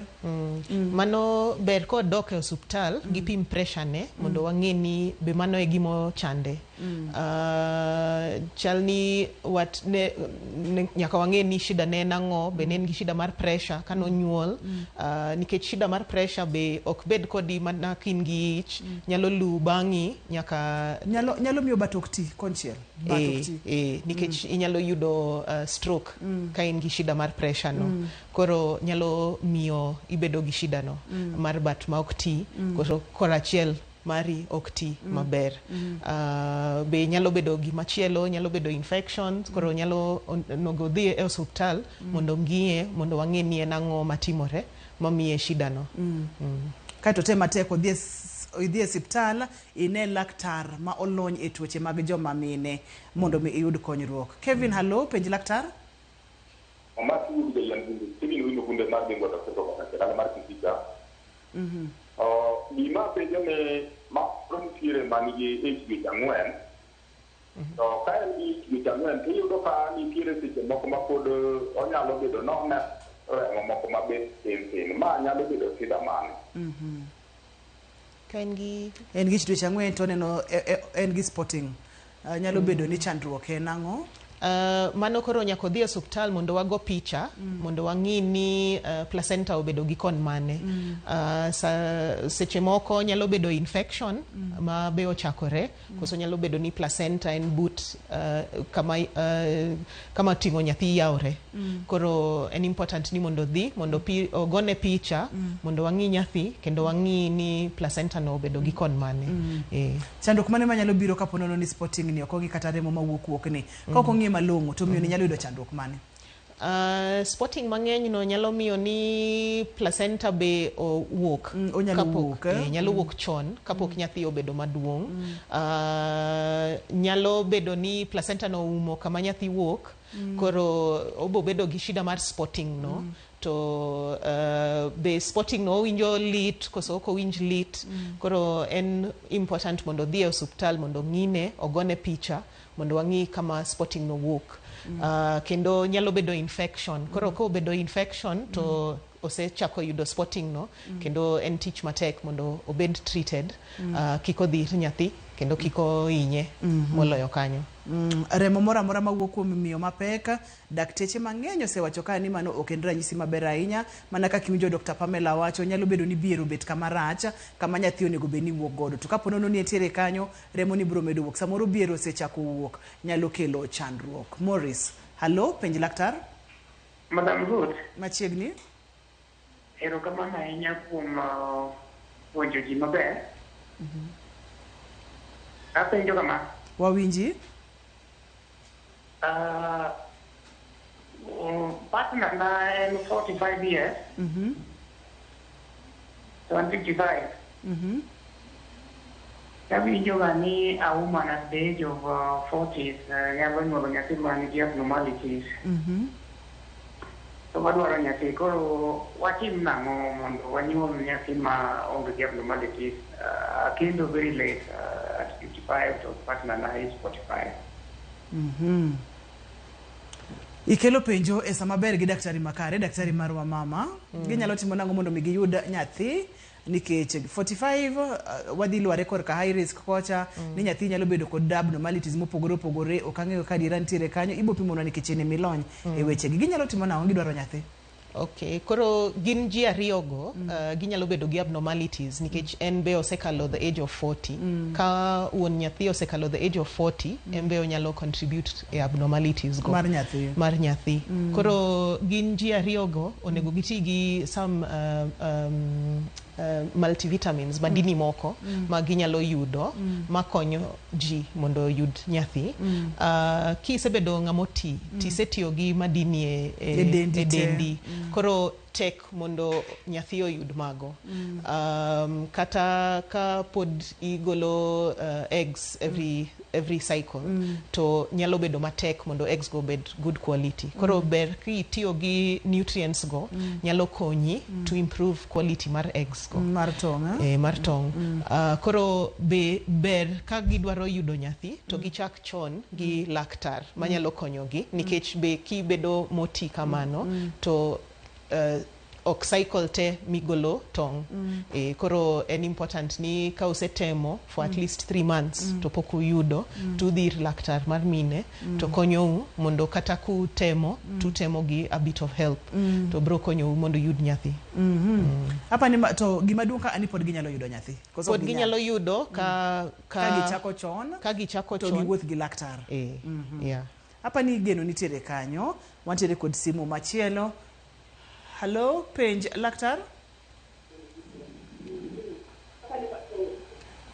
Mano ber kodok e osuptal gipim pressure ne mondo wang'e ni be mano e gima ochande. Chal ni wat ne, nyaka wang'e ni shida ne en ang'o, be ne en gi shida mar pressure kanonyuol. Nikech shida mar pressure be ok bed kodi mana ka in gi ich, nyalo luw bang'i nyaka Nyalo miyo bat ok ti konchiel. Bat ok ti. Nikech inyalo yudo stroke ka in gi shida mar pressure no. Koro nyalo miyo ibedo gi shida no mar bat ma ok ti, koro korachiel mari ok ti maber. Be nyalo bedo gimachielo, nyalo bedo infections, koro nyalo onego dhi e osuptal mondo ng'iye, mondo wang'e ni en ang'o matimore mamiye shida no. Kaeto tem matek odhi e idhi e osiptal ine laktar ma olony e tuoche mag joma mine mondo mi iyud konyruok. Kevin, hallo, penj laktar. Omaki wuod jayien bunde, Stephen Wino Bunde mar Bingo to Seto Kaka dala mar Kisika. Gima penjo ni ma koro nitiere man gi ich dweche 4. To ka en gi ich dweche 4 to iyudo ka nitiere seche moko ma pod onyalo bedo none remo moko mabet tin tin. Ma nyalo bedo shida mane? Ka en gi En gi ich dweche 4 to oneno en gi spotting. Nyalo bedo ni chandruok en ang'o? Mano koro nyaka odhi e osuptal mondo wago picha mondo wang'i ni placenta obedo gi kon mane. Seche moko nyalo bedo infection ma be ochakore, koso nyalo bedo ni placenta en but kama ting'o nyathi yawre. Koro en important ni mondo odhi mondo ogone picha mondo wang'i nyathi kendo wang'i ni placenta no obedo gi kon mane. Chandruok mane manyalo biro kapo nono ni spotting ni ok ong'i kata remo mawuok wuok ni? Ka ok ong'iye malong'o to miyo ni nyalo yudo chandruok mane? Spotting mang'eny no nyalo miyo ni placenta be owuok. Onyalo wuok, eh? Nyalo wuok chon kapok nyathi obedo maduong'. Nyalo bedo ni placenta no oumo kama nyathi wuok, koro obo bedo gi shida mar spotting no. To be spotting no owinjo lit koso ok owinj lit. Koro en important mondo odhi e osuptal mondo ng'ine, ogone picha mondo wang'i kama spotting no wuok. Kendo nyalo bedo infection. Koro ka obedo infection to osechako yudo spotting no, kendo en tich matek mondo obed treated, kik odhi ir nyathi kendo kik ohinye moloyo kanyo. Remo moro amora mawuok kuom miyo mapek, dakteche mang'eny osewacho ka ni mano ok en ranyisi maber ahinya. Mana kaka iwinjo Dr. Pamela wacho, nyalo bedo ni bier obet kama rach, kama nyathi onego bed ni wuok godo. To kapo nono ni entiere kanyo, remo ni biro medo wuok. Samoro bier osechako wuok, nyalo kelo chandruok. Morris, hallo, penj laktar. Madam Ruth. Machiegni. Erokamano ahinya kuom puonjo ji maber. Apenjo kama. Wawinji. Partner na en 45 years. To an 55. Awinjo ga ni a woman at the age of 40s nyalo nyuolo nyathi man gi abnormalities. To wadwaro nyathi, koro watim nang'o mondo wanyuol nyathi ma onge gi abnormalities? Akendo very late, at 55, to partner na is 45. Ikelo penjo e sama ber gi daktari makare, daktari marwa mama. Ginyalo timo nang'o mondo mi giyud nyathi? Nikech 45 wadhi lware korka high risk kocha ni nyathi nyalo bedo kod abnormalities mopogore opogore. Ok ang'eyo ka adiera nitiere kanyo, ibo pimonwa nikech in emilony e wechegi. Ginyalo timo nang'o gidwaro nyathi? Okay, koro gin ji ariyogo ginyalo bedo gi abnormalities nikech en be osekalo the age of 40. Ka wuon nyathi osekalo the age of 40, en be onyalo contribute e abnormalities go mar nyathi. Mar nyathi. Koro gin ji ariyogo onego giti gi some multivitamins, madini moko ma ginyalo yudo makonyo ji mondo oyud nyathi. Kisebedo ng'ama oti, tisetiyo gi madini e dendi e te. Dendi. Koro tek mondo nyathi oyud mago. Kata ka pod igolo eggs every cycle, to nyalo bedo matek mondo eggs go obed good quality. Koro ber kitiyo gi nutrients go, nyalo konyi to improve quality mar eggs go. Mar tong', eh? Eh, mar tong'. Koro be ber ka gidwaro yudo nyathi to gichak chon gi laktar manyalo konyogi, nikech be kibedo moti kamano to ok cycle te migolo tong'. Koro en important ni ka usetemo for at least 3 months to pok uyudo, to udhi ir laktar mar mine to konyou mondo kata kutemo tutemo gi a bit of help to bro konyou mondo uyud nyathi. Apa ni to gima duong' ka ni pod ginyalo yudo nyathi. Koso Pod ok ginyal? Ginyalo yudo ka Ka gichako chon ka gichako to chon giwuoth gi laktar. Yeah. Apa ni geno nitiere kanyo, wantiere kod simu machielo. Hallo, penj laktar.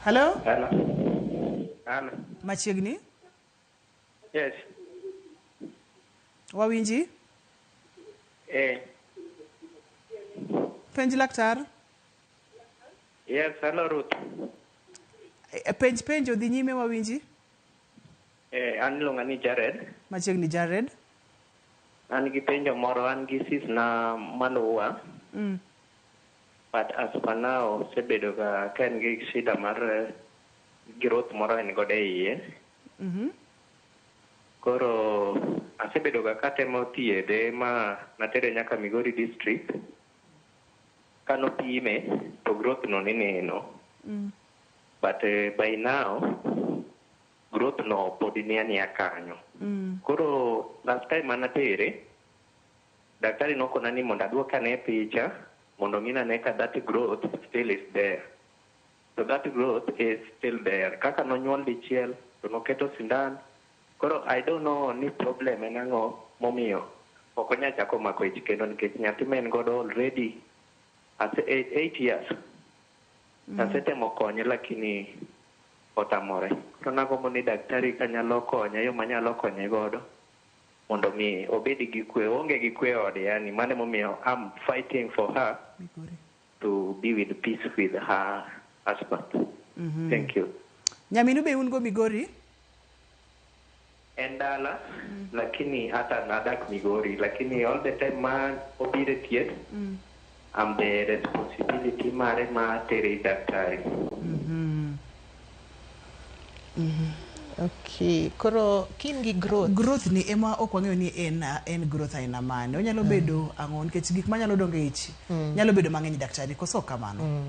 Hello? Hello. Hello. Machiegni? Yes. Wawinji? Eh. Penj laktar? Yes, hello Ruth. Penj penjo dhi nyime wawinji? Eh, an iluonga ni Jared. Machiegni Jared. An gi penjo moro, an gi sis na maluwa. But as per now, osebedo ga ka en gi shida mar growth moro en godo e iye. Koro asebedo ga katemo thiedhe ma natere nyaka Migori district. Kanopime to growth no ne neno. But by now, growth no pod ni ania kanyo. Koro last time manatere, daktari nokona ni mondo aduok ane picha mondo ng'ina ane ka that growth still is there. So that growth is still there. Kaka nonyuol dichiel to noketo sindan. Koro I don't know ni problem en ang'o momiyo ok onyal chako mako ich kendo nikech nyathi ma en godo already ase 8 years. Asetemo konye lakini otamore. Koro nagombo ni daktari kanyalo konye yo manyalo konye godo mondo mi obed gi kwe. Oonge gi kwe e ode yani mano emomiyo I'm fighting for her to be with peace with her husband. Thank you. Nyaminu be un go Migori? En dala, lakini hata nadak Migori, lakini all the time ma obiro e thieth, I'm the responsibility mare ma tere ir daktari. Okay, koro kin gi growth. Growth ni ema ok wang'eyo ni en growth aina mane. Onyalo bedo ang'o nikech gik manyalo dongo e ich nyalo bedo mang'eny daktari koso ok kamano?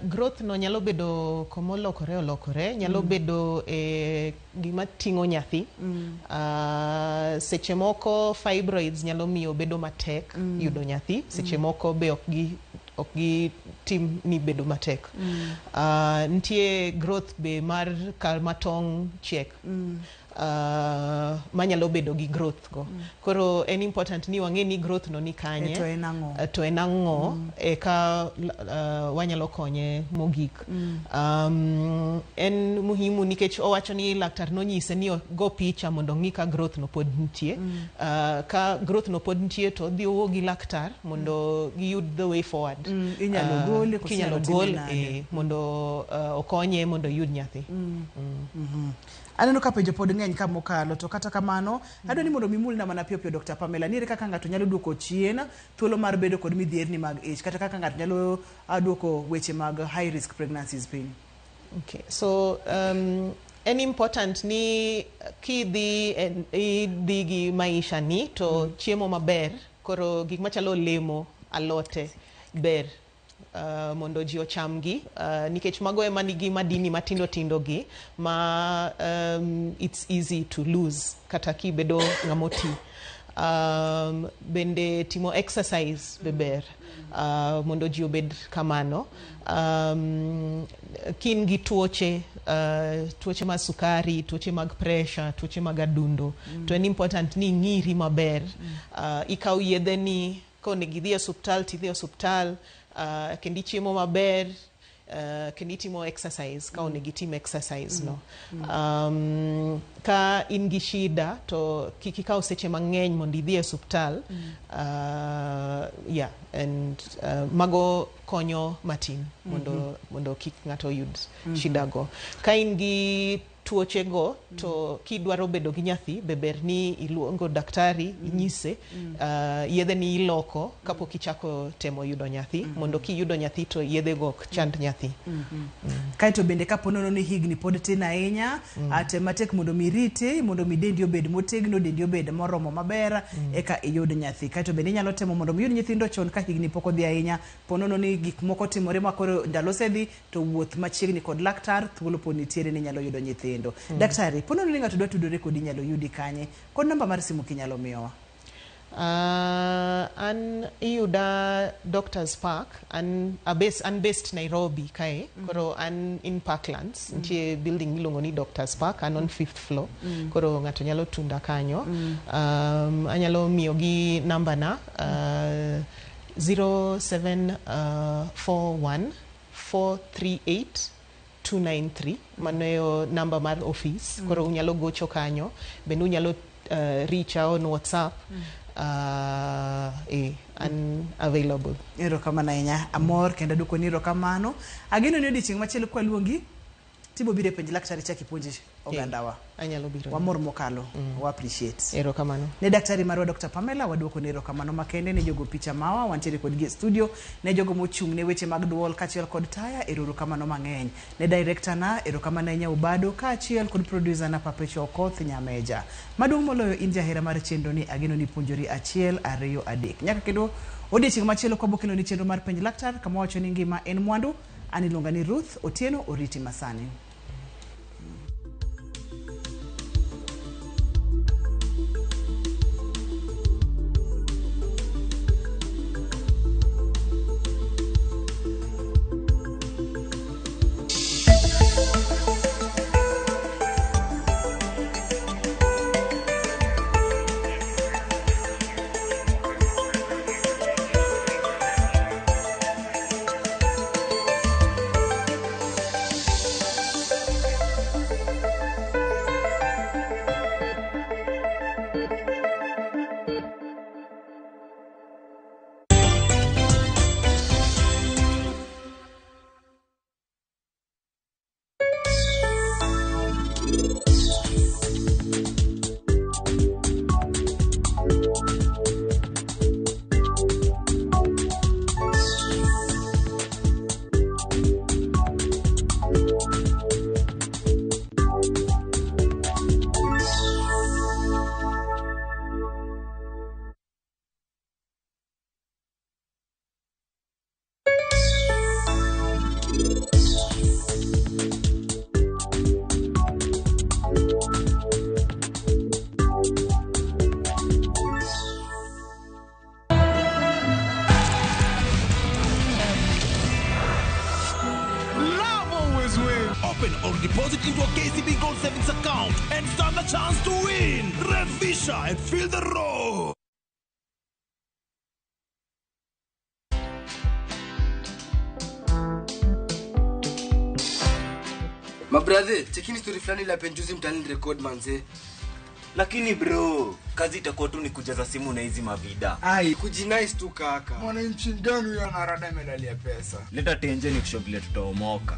Growth no nyalo bedo komolokore olokore, nyalo bedo e gima ting'o nyathi. Seche moko fibroids nyalo miyo bedo matek yudo nyathi, seche moko be ok gi tim ni bedo matek. Nitie growth be mar kama tong' chiek manyalo bedo gi growth go. Koro en important ni wang'e ni growth no ni kanye. E, to en ang'o? To en ang'o eka wanyalo konye mogik. En muhimu nikech owacho ni laktar nonyise ni ogo picha mondo ong'i ka growth no pod nitie. Ka growth no pod nitie to odhi owuo gi laktar mondo giyud the way forward. Inyalo gole koso kinyalo inyalo time gol nade? Mondo okonye mondo oyud nyathi. Aneno ka penjo pod ng'eny ka mokalo to kata kamano adwa ni mondo mimulna mana piyo piyo Dr. Pamela ni ere kaka ng'ato nyalo duoko chien thuolo mar bedo kod midhierni mag ich kata kaka ng'ato nyalo duoko weche mag high risk pregnancies piny. Okay, so en important ni kidhi idhi gi maisha ni to chiemo maber koro gik machalo olemo alote ber mondo ji ochamgi nikech mago ema nigi madini matindo tindo gi ma it's easy to lose kata kibedo ng'ama oti. Bende timo exercise be ber mondo ji obed kamano. Kin gi tuoche tuoche mag sukari, tuoche mag pressure, tuoche mag adundo to en important ni ing'iri maber ikaw yedhe ni konego idhi e osuptal tidhi e osuptal kendo ichiemo maber kendo itimo exercise ka onego itim exercise no. Ka in gi shida to kik ikaw seche mang'eny mondo idhi e osuptal. Yeah, and mago konyo matin mondo kik ng'ato yud shida go. Ka in gi tuoche go to kidwaro bedo gi nyathi be ber ni iluongo daktari inyise yedhe ni iloko kapok ichako temo yudo nyathi mondo kiyudo nyathi to yedhe go ok chand nyathi. Kaeto bende kapo nono ni higni pod tin ahinya tem matek mondo mi iriti mondo mi dendi obed motegno dendi obed moromo maber eka iyud nyathi. Kaeto bende inyalo temo mondo mi iyud nyithindo chon ka higni pok odhi ahinya po nono ni gik moko timore ma koro ndalo osedhi to wuoth machiegni kod laktar thuolo pod nitiere ni inyalo yudo nyithindo. Daktari po nono ni ng'ato dwa tudore kodi inyalo yudi kanye kod namba mar simu kinyalo miyowa. An iyuda Doctors Park an based Nairobi kae koro an in Parklands nitie building miluongo ni Doctors Park an on fifth floor koro ng'ato nyalo tunda kanyo. Anyalo miyogi namba na 0741 438 293 mano e namba mar ofis. Koro unyalo gocho kanyo bende unyalo reach out on WhatsApp. An available. Erokamano ahinya, amor kendo aduoko ni erokamano. Ageno ni odiochieng' machielo kwaluongi tibo biro e penj laktar ichak ipuonj ogandawa. Anyalo biro. Wamor mokalo, wa appreciate. Erokamano. Ne daktari marwa Dr. Pamela waduoko ne erokamano makende, ne jogo picha mawa wantiere kodgi e studio, ne jogo mochung' ne weche mag duol kaachiel kod taya, erokamano mang'eny. Ne director na, erokamano ahinya Ubado, kaachiel kod producer na Papecho Okoth Nyameja. Maduong' moloyo in jahera mar chenro ni, ageno ni puonjori achiel, ariyo, adek. Nyaka kendo odiochieng' machielo kwabo kelo ni chenro mar penj laktar, kama wacho ni ngima en mwandu. An iluonga ni Ruth Otieno Oriti Masani. Open or deposit into a KCB Gold Savings account and stand a chance to win. Revisha and feel the roar. Mabrathe, chekini story fulani la penjuzi mtaani record manze. Lakini bro, kazi itakuwa tu ni kujaza simu na hizi mavida. Ai, kujinice tu kaka. Mwananchi gani huyo anarada medali ya pesa? Leta tenje ni kusho vile tutaomoka.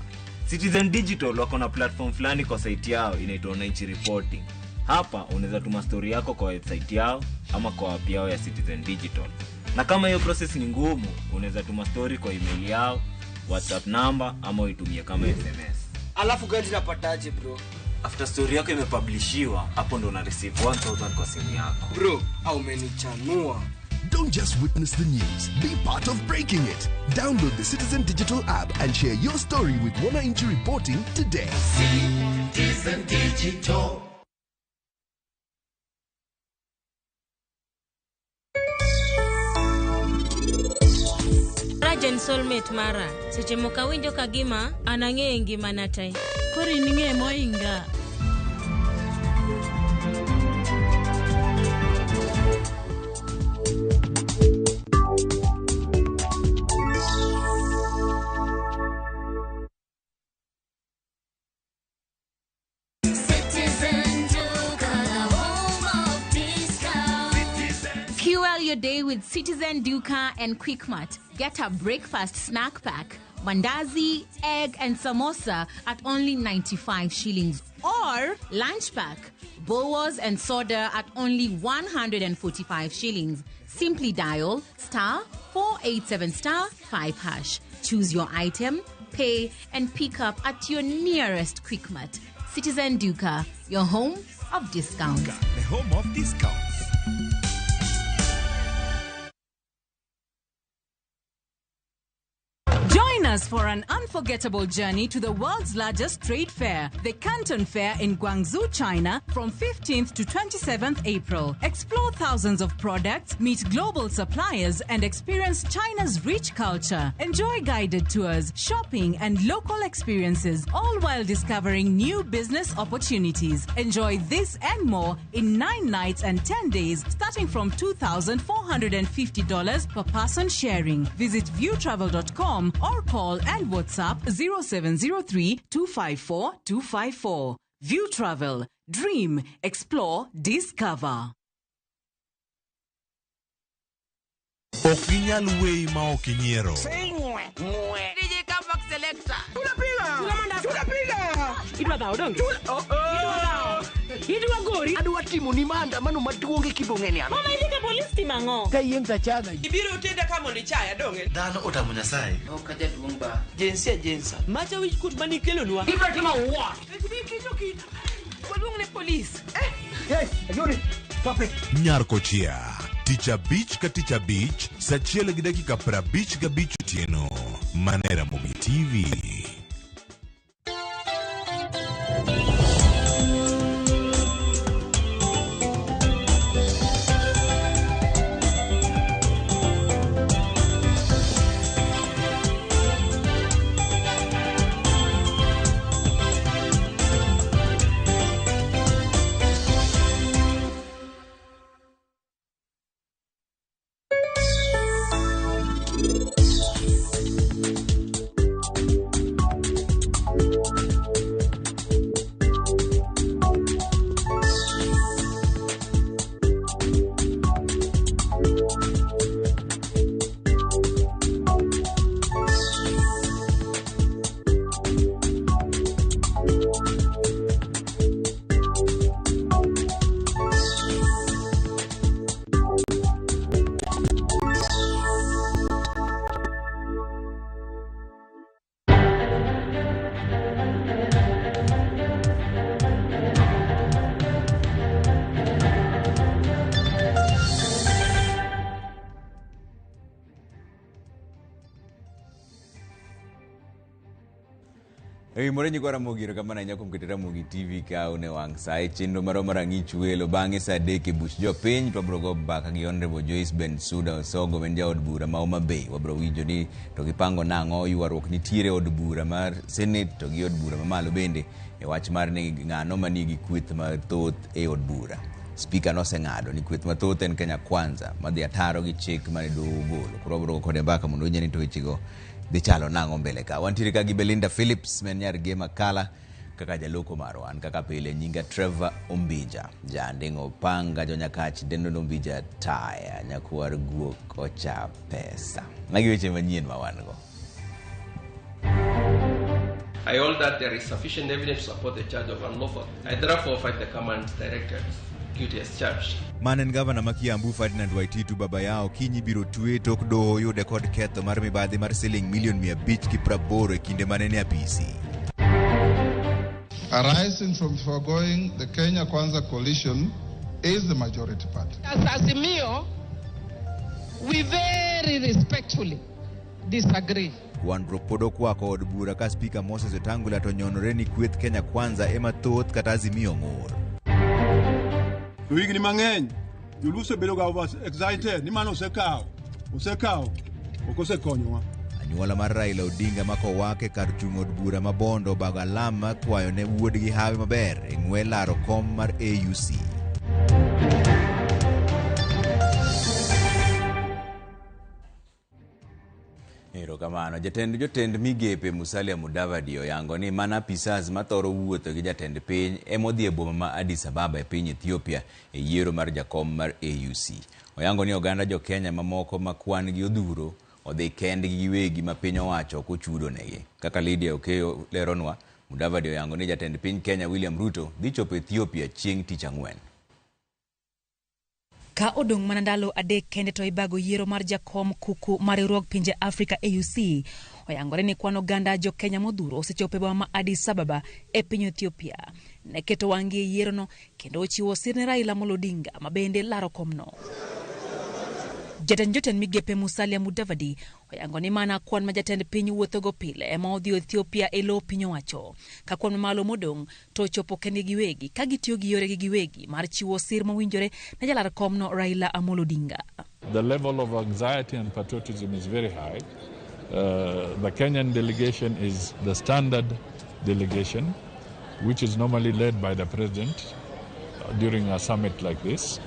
Citizen Digital wako na platform fulani kwa site yao inaitwa Wananchi Reporting. Hapa unaweza tuma story yako kwa website yao ama kwa app yao ya Citizen Digital. Na kama hiyo process ni ngumu, unaweza tuma story kwa email yao, WhatsApp number ama uitumie kama SMS. Alafu gani napataje bro? After story yako imepublishiwa, hapo ndo una receive 1000 kwa simu yako. Bro, au umenichanua. Don't just witness the news, be part of breaking it. Download the Citizen Digital app and share your story with Wananchi Reporting today. Citizen Digital. Rajen soulmate mara, seche moko awinjo ka gima an ang'eyo ngimana te. Koro in ing'e moinga. Fuel your day with Citizen Duka and Quickmart. Get a breakfast snack pack, mandazi, egg and samosa at only 95 shillings. Or lunch pack, boas and soda at only 145 shillings. Simply dial star 487 star 5 hash. Choose your item, pay and pick up at your nearest Quickmart. Citizen Duka, your home of discounts. The home of discounts. Join us for an unforgettable journey to the world's largest trade fair, the Canton Fair in Guangzhou, China, from 15th to 27th April. Explore thousands of products, meet global suppliers, and experience China's rich culture. Enjoy guided tours, shopping, and local experiences, all while discovering new business opportunities. Enjoy this and more in 9 nights and 10 days, starting from $2,450 per person sharing. Visit viewtravel.com or call and WhatsApp 0703 254 254. View Travel. Dream, explore, discover. Ok ginyal weyi ma ok inyiero. DJ Comeback Selector. Idwa dhawo donge? Idwa dhawo. Idwa gori. Adwa timo ni maandamano maduong' e kibong'e ni an. Mama idhi ka polis timo ang'o? Ka yieng' tachaga. Ibiro tenda ka mondo ichaya donge? Dhano otamo Nyasaye. Ok ajaduong' ba. Jinsia jinsa. Macha wich kuot manikelonwa. Ibiro timo what? Waluong ne polis. Hey, Ayuri, stop it. Nyar Kochia. Tich abich ka tich abich, sa 1:55 otieno. Mana e Ramogi TV. Ewi moro nyikwa Ramogi erokamano ahinya kuom keto Ramogi TV ka une wang' sa e chenro marwa mar Ang'ich Welo bang'e sa 3 e buch jopiny to wabiro go mbaka gi Honorable Joyce Bensuda Osogo ma en jaod bura ma Homa Bay. Wabiro winjo ni to gipango nang'o, ywaruok nitiere e od bura mar Senate to gi od bura mamalo bende e wach mar ni ng'ano manigi kweth mathoth e od bura. Spika noseng'ado ni kweth mathoth en Kenya Kwanza madhi ataro gi chik mane doho ogolo. Koro wabiro go kode mbaka mondo winje ni to wechego dhi chalo nang'o mbele ka. Wantiere ka gi Belinda Phillips ma en nyar Gema Kala kaka jaloko marwa. An kaka pile nyinga Trevor Ombija, janding'o opanga jonyakach dendo Ombija taya nyakwar guok ocha pesa. Magi weche manyien ma wan go. I hold that there is sufficient evidence to support the charge of unlawful. I therefore find the command directed guilty as charged. Mane en gavana ma Kiambu Ferdinand Waititu baba yao kinyi biro twe tok doho yude kod ketho mar mibadhi mar siling milion 580 e kinde mane en e apisi. Arising from the foregoing, the Kenya Kwanza coalition is the majority party. As Azimio, we very respectfully disagree. Gwandruok pod okwako od bura ka Spika Moses Wetangula to nyonore ni kweth Kenya Kwanza ema thoth kata Azimio ng'ur. To higni mang'eny, joluo osebedo ga over excited ni mano osekawo, osekawo, ok osekonyowa. Anyuola mar Raila Odinga ma kowak e kar chung' od bura ma Bondo obago alam mar kwayo ne wuodgi hawi maber e ng'we laro kom mar AUC. Erokamano. Jatend jotend migepe Musalia Mudavadi oyango ni mana apisas mathoro wuotho gi jatend piny emodhi e boma ma Addis Ababa e piny Ethiopia e yiero mar jakom mar AUC. Oyango ni oganda jo Kenya mamoko ma kwan gi odhuro odhi kendgi giwegi ma piny owacho ok ochudo negi. Kaka Lydia Okeyo leronwa, Mudavadi oyango ni jatend piny Kenya William Ruto dhi chopo Ethiopia chieng' tich ang'wen. Ka odong' mana ndalo 3 kende to ibago yiero mar jakom kuku mar riwruog pinje Afrika AUC. Oyangore ni kwan oganda jo Kenya modhuro osechopo e boma ma Addis Ababa e piny Ethiopia. Ne keto wang'gi e yierono kendo ochiwo sir ne Raila Amolo Odinga ma bende laro komno. Jatend jotend migepe Musalia Mudavadi oyango ni mana kwan ma jatend piny wuothogo pile ema odhi Ethiopia e lo piny owacho. Ka kwan mamalo modong' to ochopo kendgi giwegi ka gitiyo gi yoregi giwegi mar chiwo sir mowinjore ne jalar komno Raila Amolo Odinga. The level of anxiety and patriotism is very high. The Kenyan delegation is the standard delegation, which is normally led by the president during a summit like this.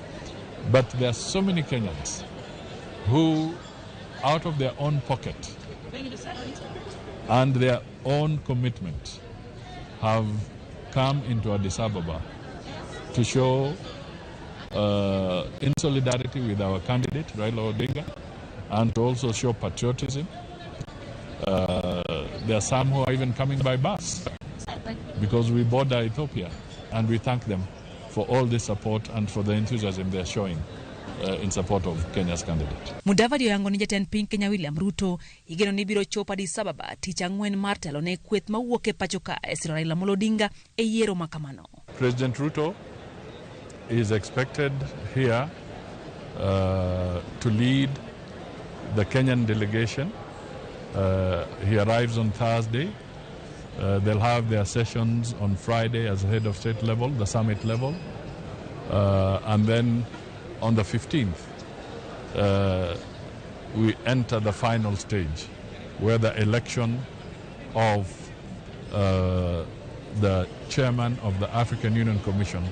But there are so many Kenyans who, out of their own pocket, and their own commitment have come into Addis Ababa to show in solidarity with our candidate, Raila Odinga, and to also show patriotism. There are some who are even coming by bus because we border Ethiopia, and we thank them for all the support and for the enthusiasm they are showing in support of Kenya's candidate. Mudavadi oyango ni jatend piny Kenya William Ruto igeno ni biro chopo Addis Ababa tich ang'wen mar telo ne kweth mawuok e pacho ka e siro Raila Amolo Odinga e yiero ma kamano. President Ruto is expected here to lead the Kenyan delegation. He arrives on Thursday. They'll have their sessions on Friday as head of state level, the summit level. And then on the 15th, we enter the final stage where the election of the chairman of the African Union Commission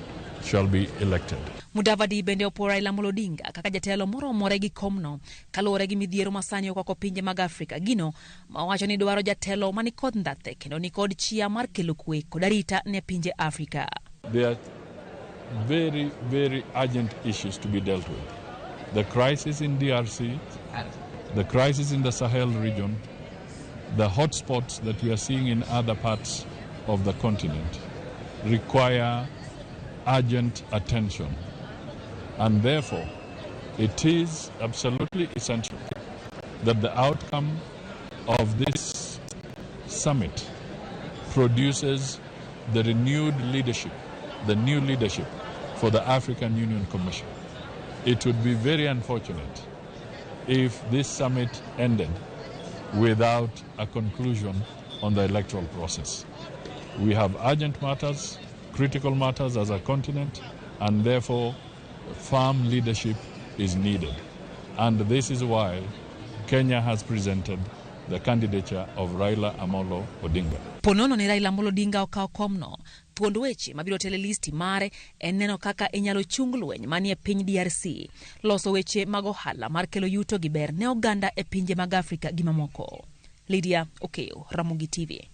shall be elected. Mudavadi bende opuo Raila Amolo Odinga kaka jatelo moromore gi komno kaluwore gi midhiero masani okwako pinje mag Afrika gino ma owacho ni dwaro jatelo manikod ndhathe kendo nikod chia mar kelo kwe kod arita ne pinje Afrika. There are very, very urgent issues to be dealt with. The crisis in DRC, the crisis in the Sahel region, the hotspots that we are seeing in other parts of the continent require urgent attention. And therefore, it is absolutely essential that the outcome of this summit produces the renewed leadership, the new leadership for the African Union Commission. It would be very unfortunate if this summit ended without a conclusion on the electoral process. We have urgent matters, critical matters as a continent, and therefore firm leadership is needed. And this is why Kenya has presented the candidature of Raila Amolo Odinga. Ponono ni Raila Amolo Odinga okawo komno, thuond weche mabiro telo e listi mare en neno kaka inyalo chung lweny manie piny DRC, loso weche mag ohala mar kelo yuto gi ber ne oganda e pinje mag Afrika gi mamoko. Lydia Okeyo, Ramogi TV.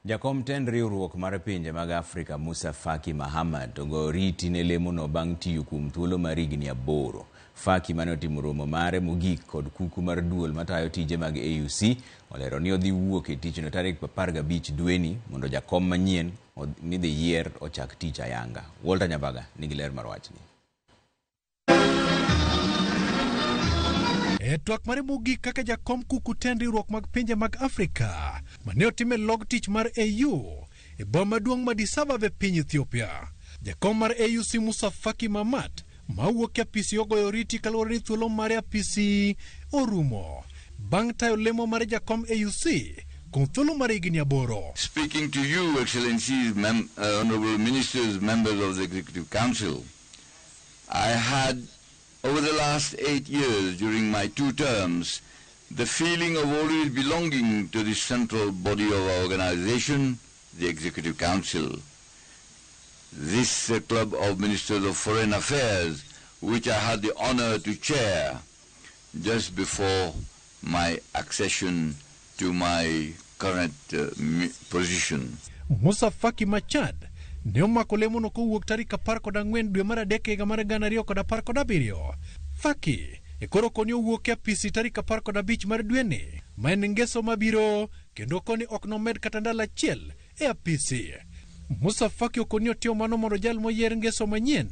Jakom tend riwruok mar pinje mag Afrika Musa Faki Mahamat ogoyo oriti ne lemono bang' tiyo kuom thuolo mar higni 8. Faki mane otimo romo mare mogik kod kuku mar duol matayo tije mag AUC olero ni odhi wuok e tichno tarik 15 dweni mondo jakom manyien midhi yier ochak tich ayanga. Walter Nyabaga nigi ler mar wachni. E twak mare mogik kaka jakom kuku tend riwruok mag pinje mag Afrika mane otim e log tich mar AU e boma maduong' ma Addis Ababa e piny Ethiopia. Jakom mar AUC Musa Faki Mahamat mawuok e apisi ogoyo oriti kaluwore ni thuolo mare apisi orumo bang' tayo lemo mar jakom AUC kuom thuolo mar higni 8. Speaking to you, Excellencies, Honorable Ministers, members of the Executive Council, I had over the last 8 years during my 2 terms the feeling of always belonging to the central body of our organization, the Executive Council. This Club of Ministers of Foreign Affairs, which I had the honor to chair just before my accession to my current position. Musa Faki Machad ne omako lemono kowuok tarik 14 dwe mar 3 higa mar 2017. Faki e koro koni owuok e apisi tarik 15 mar dweni ma en ngeso mabiro kendo koni ok nomed kata ndalo achiel e apisi. Musa Faki okoni otiyo mano mondo jal moyier ngeso manyien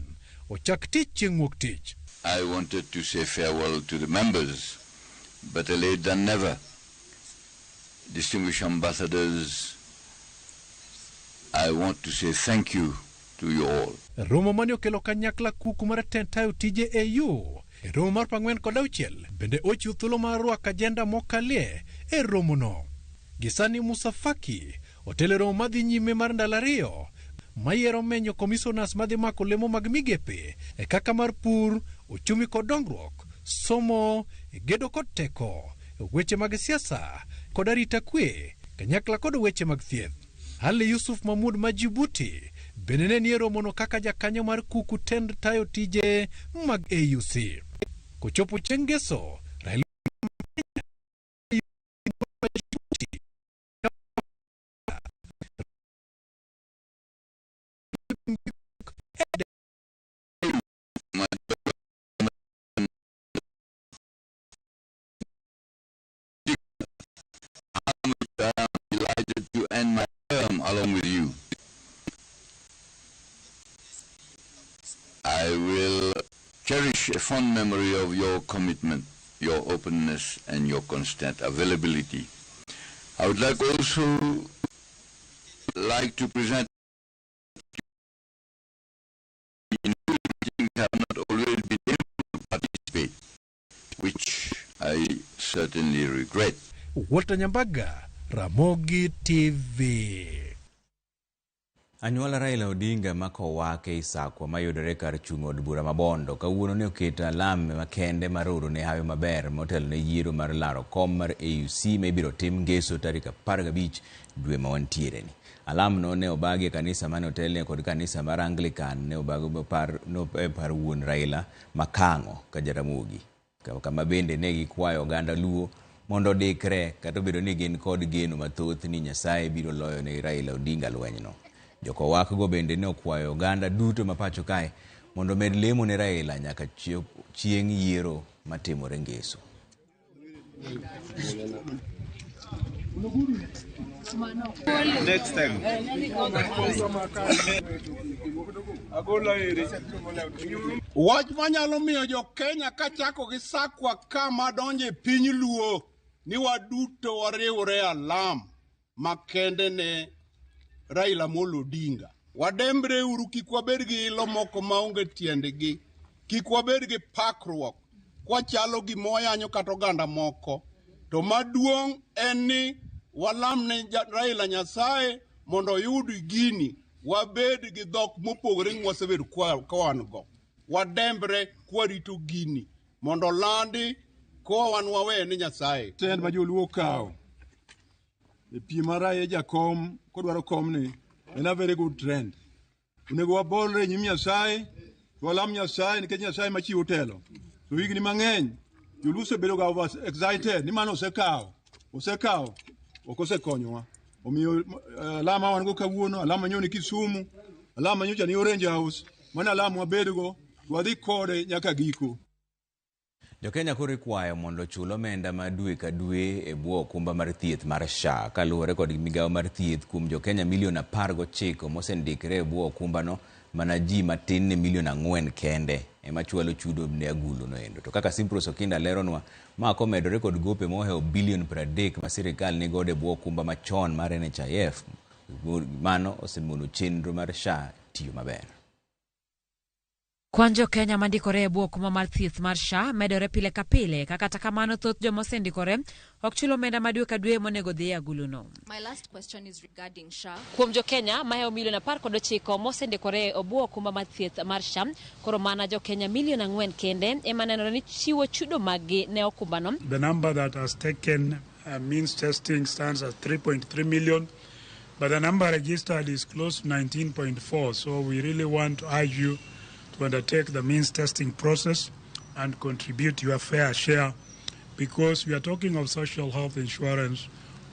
ochak tich chieng' wuok tich. I wanted to say farewell to the members, better late than never. Distinguished ambassadors, I want to say thank you to you all. Romo mane okelo kanyakla kuku mar tend tayo tije AU e romo mar 46 bende ochiwo thuolo mar rwako ajenda mokalie e romono. Gisani Musa Faki otelo e romo madhi nyime mar ndalo 2 mayiero menyo komisonas madhi mako lemo mag migepe e kaka mar pur, uchumi kod dongruok, somo, gedo kod teko, weche mag siasa kod arita kwe, kanyakla kod weche mag thieth. Ali Yusuf Mahmud ma Djibouti bende ne nie romono kaka jakanyo mar kuku tend tayo tije mag AUC. Kochopo chieng' ngeso, Raila I am delighted to end my term along with you. I will cherish a fond memory of your commitment, your openness, and your constant availability. I would like also like to present in meetings have not always been able to participate, which I certainly regret. Walter Nyambaga, Ramogi TV. Anyuola Raila Odinga ma kowake Isakwa mayudore kar chung' od bura ma Bondo kawuono ne oketo alam makende mar oro ne hawi maber motelo ne yiero mar laro kom mar AUC ma ibiro tim ngeso tarik 15 dwe ma wantiere ni. Alam no ne obagi e kanisa mane otelne kod kanisa mar Anglican ne obago par wuon Raila Makang'o ka Jaramogi. Kama bende ne gikwayo oganda Luo mondo odikre kata obedo ni gin kod geno mathoth ni Nyasaye biro loyo ne Raila Odinga lwenyno. Jokowak go bende ne okwayo oganda duto ma pacho kae mondo omed lemo ne Raila nyaka chieng' yiero matimore ngeso. Next time. Wach manyalo miyo jo Kenya kachako gi Sakwa kama donjo e piny Luo ni waduto wariwre alam makende ne Raila Amolo Odinga. Wadembre uru kik wabed gi ilo moko maonge tiendgi, kik wabed gi pakruok kwachalo gima wayanyo kata oganda moko. To maduong' en ni walam ne Raila Nyasaye mondo oyud gini, wabed gi dhok mopogore gi mwasebedo ka wan go. Wadembre kwarito gini mondo olandi koa wan wawe ni Nyasaye. Tend ma joluo okawo e piem mar Raila jakom kodwaro komni en a very good trend. Onego wabolre e nyim Nyasaye, walam Nyasaye nikech Nyasaye machiwo telo. To higni mang'eny joluo osebedo ga over excited ni mano osekawo, ok osekonyowa. Omiyo alama wan go kawuono, alama nyocha ni Kisumu, alama nyocha ni Orange House, mano alama wabedgo, wadhi kode nyaka giko. Jokenya koro ikwayo mondo ochul omenda ma dwe ka dwe e bwo okumba mar thieth mar SHA kaluwore kod migawo mar thieth kuom jokenya milion 19 mosendikre e bwo okumbano mana ji matin ne milion 4 kende ema chwalo chudo ne agulu noendo. To kaka Simprose Okinda leronwa, ma komedore kod gope mohewo bilion 30 ma sirikal nigodo e bwo okumba machon mar NHIF, mano osemono chenro mar SHA tiyo maber. Kwan jo Kenya mandikore e bwo okumba mar thieth mar SHA medore pile ka pile, ka kata kamano thoth joma osendikore ok chul omenda ma dwe ka dwe monego dhi e aguluno. My last question is regarding SHA. Kuom jo Kenya mahewo milion 19 mosendikore e bwo okumba mar thieth mar SHA, koro mana jo Kenya milion 4 kende ema nenore ni chiwo chudo maggi ne okumbano. The number that has taken means testing stands at 3.3 million, but the number registered is close to 19.4, so we really want to urge you to undertake the means testing process and contribute your fair share, because we are talking of social health insurance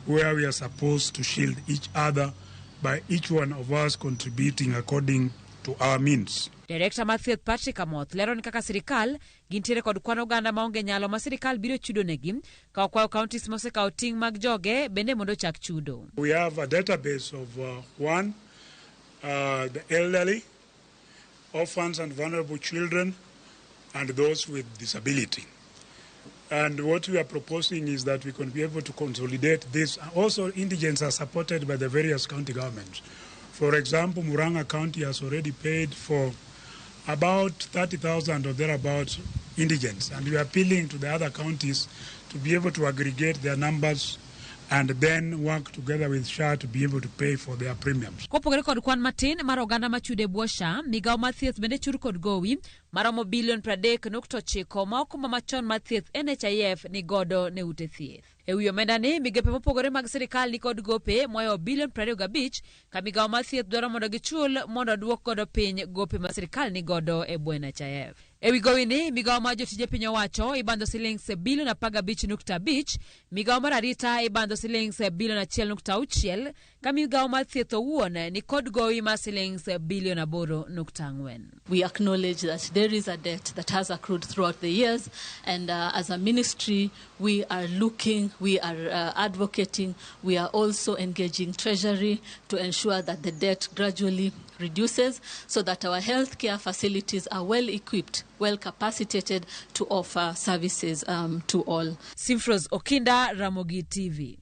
where we are supposed to shield each other by each one of us contributing according to our means. Director mar thieth Patrick Amoth lero ni kaka sirikal gintiere kod kwan oganda maonge nyalo ma sirikal biro chudo negi ka okwayo counties mosekawo ting' mag joge bende mondo ochak chudo. We have a database of the elderly, orphans and vulnerable children, and those with disability. And what we are proposing is that we can be able to consolidate this. Also, indigents are supported by the various county governments. For example, Murang'a County has already paid for about 30,000 or thereabouts indigents. And we are appealing to the other counties to be able to aggregate their numbers and then work together with SHA to be able to pay for their premiums. Kopogore kod kwan matin mar oganda machudo e bwo SHA, migawo mar thieth bende chur kod gowi maromo bilion 30.9 ma okumba machon mar thieth NHIF ni godo ne ute thieth. E wi omenda ni, migepe mopogore mag sirikal ni kod gope mohewo bilion 25 ka migawo mar thieth dwaro mondo gichul mondo oduok godo piny gope ma sirikal ni godo e bwo NHIF. Ewi gowini, migawo mar jotije piny owacho ibandho silings bilion 15.5, migawo mar arita ibandho silings bilion 1.6, ka migawo mar thieth owuon ni kod gowi mar silings bilion 8.4. We acknowledge that there is a debt that has accrued throughout the years, and as a ministry, we are looking, we are advocating, we are also engaging Treasury to ensure that the debt gradually reduces so that our healthcare facilities are well equipped, well capacitated to offer services to all. Simfros Okinda, Ramogi TV.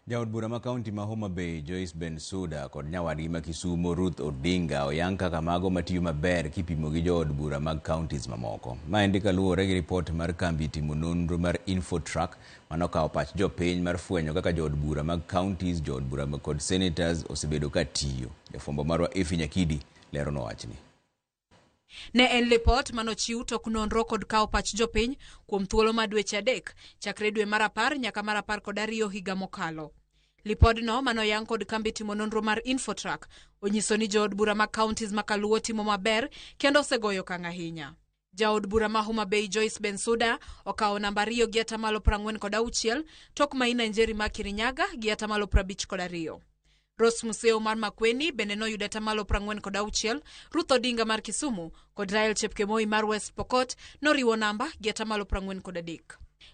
Jaod bura ma kaunti ma Homa Bay Joyce Bensuda kod nyawadgi ma Kisumo Ruth Odinga oyang kaka mago matiyo maber kipimo gi jood bura mag counties mamoko. Maendi kaluwore gi ripot mar kambi timo nonro mar Infotrack manokawo pach jopiny mar fwenyo kaka jood bura mag counties, jood bura kod senators osebedo ka tiyo. Jafwambo marwa Efi Nyakidi leronwa wachni. Ne en lipot manochiw tok nonro kod kawo pach jopiny kuom thuolo mar dweche 3 chakre dwe mar 10 nyaka mar 12 higa mokalo. Lipodno manoyang kod kambi timo nonro mar Infotrack onyiso ni jood bura mag counties ma Kaluo timo maber kendo osegoyo okang' ahinya. Jaod bura ma Homa Bay Joyce Bensuda okawo namba 2 gi 46% tok Maina Njeri ma Kirinyaga gi 52%. Rose Museo mar Makueni bende noyudo 46%, Ruth Odinga mar Kisumu kod Rael Chepkemoi mar West Pokot noriwo namba gi 43%.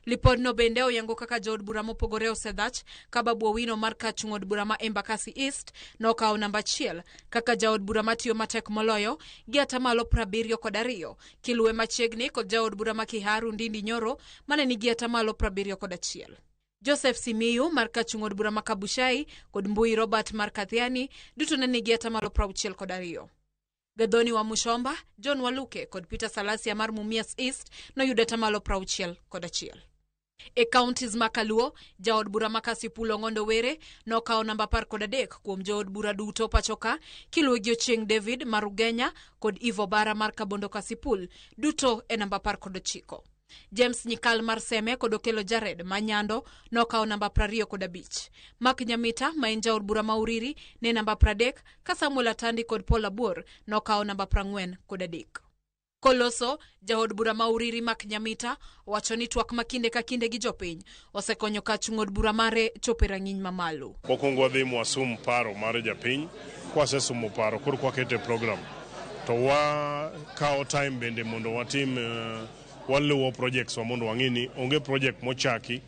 Lipodno bende oyango kaka jood bura mopogore osedhach ka Babu Owino mar kachung' od bura ma Embakasi East nokawo namba 1 kaka jaod bura matiyo matek moloyo gi 72% kiluwe machiegni kod jaod bura ma Kiharu Ndindi Nyoro mane nigi 71%. Joseph Simiyu mar kachung' od bura ma Kabuchai kod Mbui Robert mar Kathiani duto ne nigi 62%. Gathoni wa Mushomba, John Waluke kod Peter Salasia mar Mumias East noyudo 61%. E counties ma Kaluo, jaod bura ma Kasipul Ong'ondo Were nokawo namba 13 kuom jood bura duto pachoka kiluwe gi Ochieng David mar Ugenya kod Ivo Bara mar Kabondo Kasipul duto e namba 19. James Nyikal mar Seme kod Okello Jared ma Nyando nokawo namba 25. Mark Nyamita ma en jaod bura ma Uriri ne namba 30 ka Samuel Atandi kod Paul Abuor nokawo namba 43. Koloso, jaod bura ma Uriri Mark Nyamita owacho ni twak ma kinde ka kinde gi jopiny osekonyo kachung' od bura mare chopo e rang'iny mamalo. Mokwongo wadhi mwasum paro mar japiny, kwasesumo paro koro kwakete program to wakawo time bende mondo watim waluwo projects wa mondo wang'e ni onge project mochaki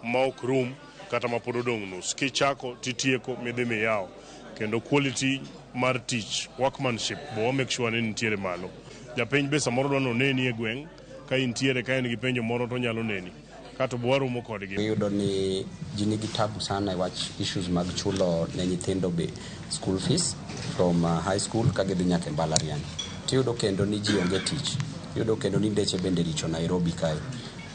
ma ok rum kata ma pod odong' nus. Kichako titieko midhi miyawo kendo quality mar tich workmanship bo wa make sure ni nitiere malo. Japiny be samoro dwa noneni e gweng' ka intiere ka en gi penjo moro to onyalo neni kato bo waromo kodgi. Iyudo ni ji nigi tabu sana e wach issues mag chulo ne nyithindo be school fees from high school ka gidhi nyaka e mbalariany. Tiyudo kendo ni ji onge tich. Iyudo kendo ni ndeche bende richo Nairobi kae.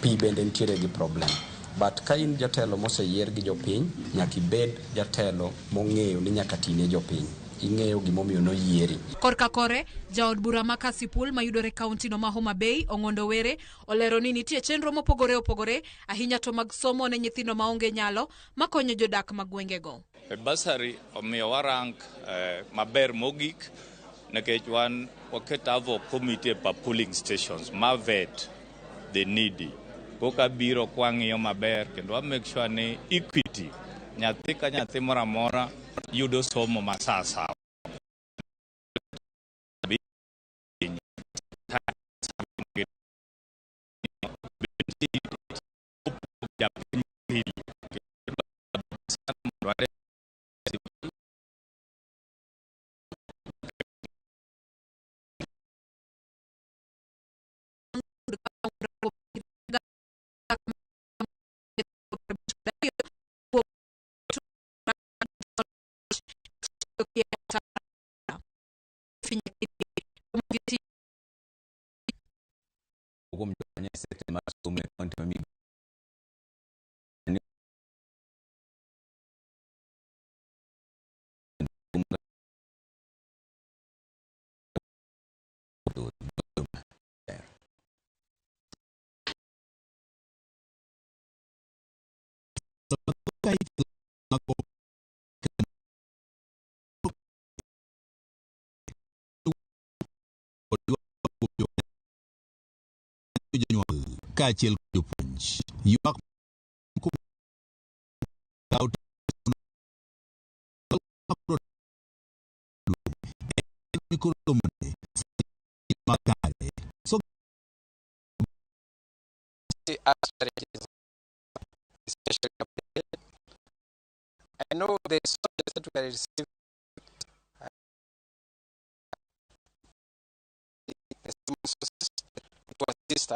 Pi bende nitiere gi problem. But ka in jatelo moseyier gi jopiny, nyaka ibed jatelo mong'eyo ni nyaka tine jopiny. Ing'eyo gimomiyo noyieri. Korka kore, jaod bura ma Kasipul mayudore kaunti no ma Homa Bay, Ong'ondo Were, olero ni nitie chenro mopogore opogore ahinya to mag somo ne nyithindo maonge nyalo makonyo jodak mag gwengego. E bursary omiyo wa rank maber mogik nikech wan waketo avo committee pa polling stations ma vet the needy. Koka biro kwang'iyo maber kendo wa make sure ni equity nyathi ka nyathi moro amora yudo somo ma sawasawa. Kuom jokony e sekta mar somo e kaunti ma Migori kaachiel kod jopuonj. Ywak makare. So I know the soldiers that were receiving to assist.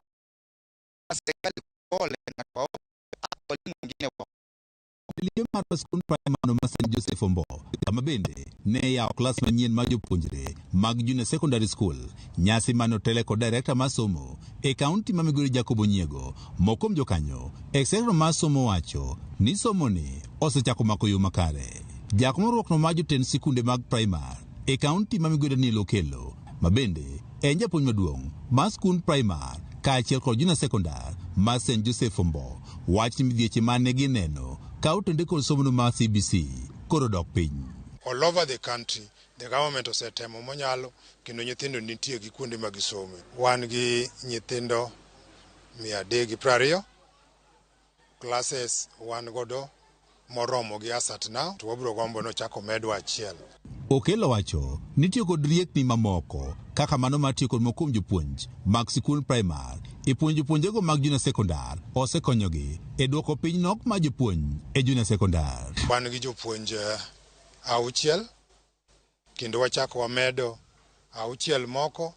Serikali pole na kwa walimu wengine wa Limbe mar skund primary ma St. Joseph Ombo kama bende ne yawo klas manyien mar jopuonjre mag junior secondary school. Nyasi mane otele kod director mar somo e kaunti ma Migori Jacob Onyiego. Moko kuom jokanyo e sekta mar somo wacho ni somo ni osechako mako yo makare. Jakom riwruokno mar jotend sikunde mag primar e kaunti ma Migori Daniel Okello ma bende en japuonj maduong' mar skund primar kaachiel kod junior secondary mar St. Joseph Ombo wach ni midhieche mane gineno ka otende kod somono mar CBC koro dok piny. All over the country, the government osetemo monyalo kendo nyithindo nitie gi kuonde ma gisome. Wan gi nyithindo 320 classes wan godo moromo gi as at now to wabiro gombo ni ochako medwa achiel. Okello wacho ni tiyo kod riekni mamoko kaka mano mar tiyo kod moko kuom jopuonj mag sikund primar e puonjo jopuonjrego mag junior secondary osekonyogi e duoko piny nok mar jopuonj e junior secondary. Wan gi jopuonj 6 kendo wachako wamedo 6 moko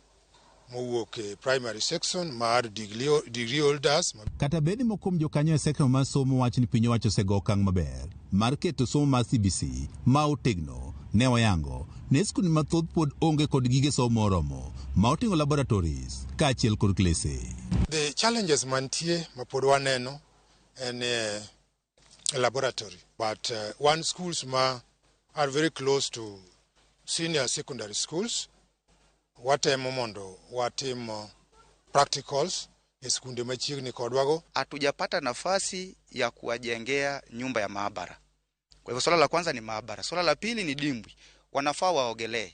mowuok e primary section mar degree holders. Kata bed ni moko kuom jokanyo e sekta mar somo wacho ni piny owacho osego okang' maber mar keto somo mar CBC ma otegno ne oyango ne skunde mathoth pod onge kod gige somo moromo ma oting'o laboratories kaachiel kod klese. The challenges mantie ma pod waneno en e laboratory, but one schools ma are very close to senior secondary schools watemo mondo watim practicals e skunde machiegni kodwago. Hatujapata nafasi ya kuwajengea nyumba ya maabara. Kwa hivyo swala la kwanza ni maabara, swala la pili ni dimbwi, wanafaa waogelee,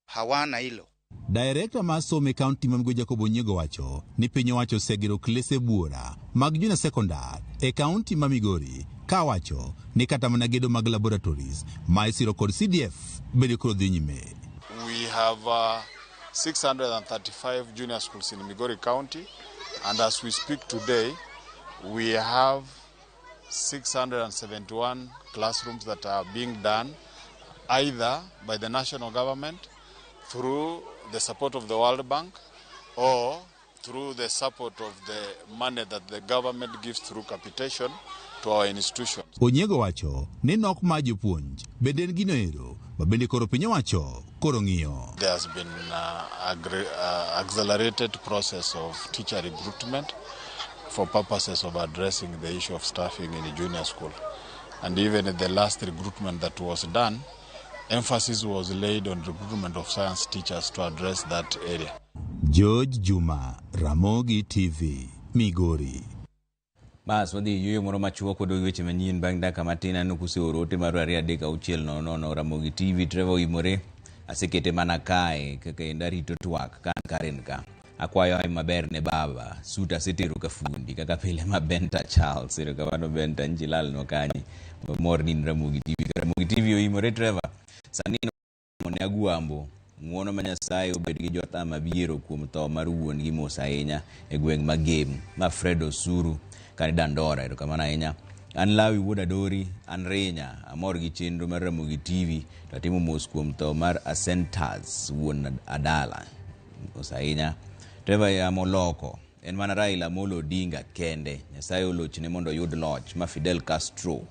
hawana hilo. Director mar somo e kaunti ma Migori Jacob Onyiego wacho ni piny owacho osegero klese buora mag junior secondary e kaunti ma Migori kawacho ni kata mana gedo mag laboratories ma isiro kod CDF bende koro dhi nyime. We have 635 junior schools in Migori County, and as we speak today, we have 671 classrooms that are being done either by the national government through the support of the World Bank or through the support of the money that the government gives through capitation to our institutions. Onyiego wacho ni nok mar jopuonj bende en gino ero ma bende koro piny owacho koro ng'iyo. There has been accelerated process of teacher recruitment for purposes of addressing the issue of staffing in the junior school. And even in the last recruitment that was done, emphasis was laid on recruitment of science teachers to address that area. George Juma, Ramogi TV, Migori. Bas wadhi yueyo moro machuok wadog weche manyien bang' dakika matin. Aneno kuseoro ote mar 2 3 6 0 0 Ramogi TV. Trevor Oimore asekete mana kae kendo arito twak ka an Karen ka akwayo hawi maber ne baba sut asetero ka fundi kaka pile ma Benta Charles. Erokamano Benta nchi lalnwa kanye mor ni in Ramogi TV. Ramogi TV oimore. Trevor sani ne Agwambo ng'uono ma Nyasaye obed gi Jotham Abiero kuom tho mar wuon gi mos ahinya e gweng' ma Gem ma Fred Osuru kani Dandora. Erokamano ahinya. An Lawi wuod Adori an Rinya amor gi chenro mar Ramogi TV to atimo mos kuom tho mar Asentas wuon Adala mos ahinya. Trevor yamo loko en mana Raila Amolo Odinga kende. Nyasaye olochne mondo oyud loch ma Fidel Castro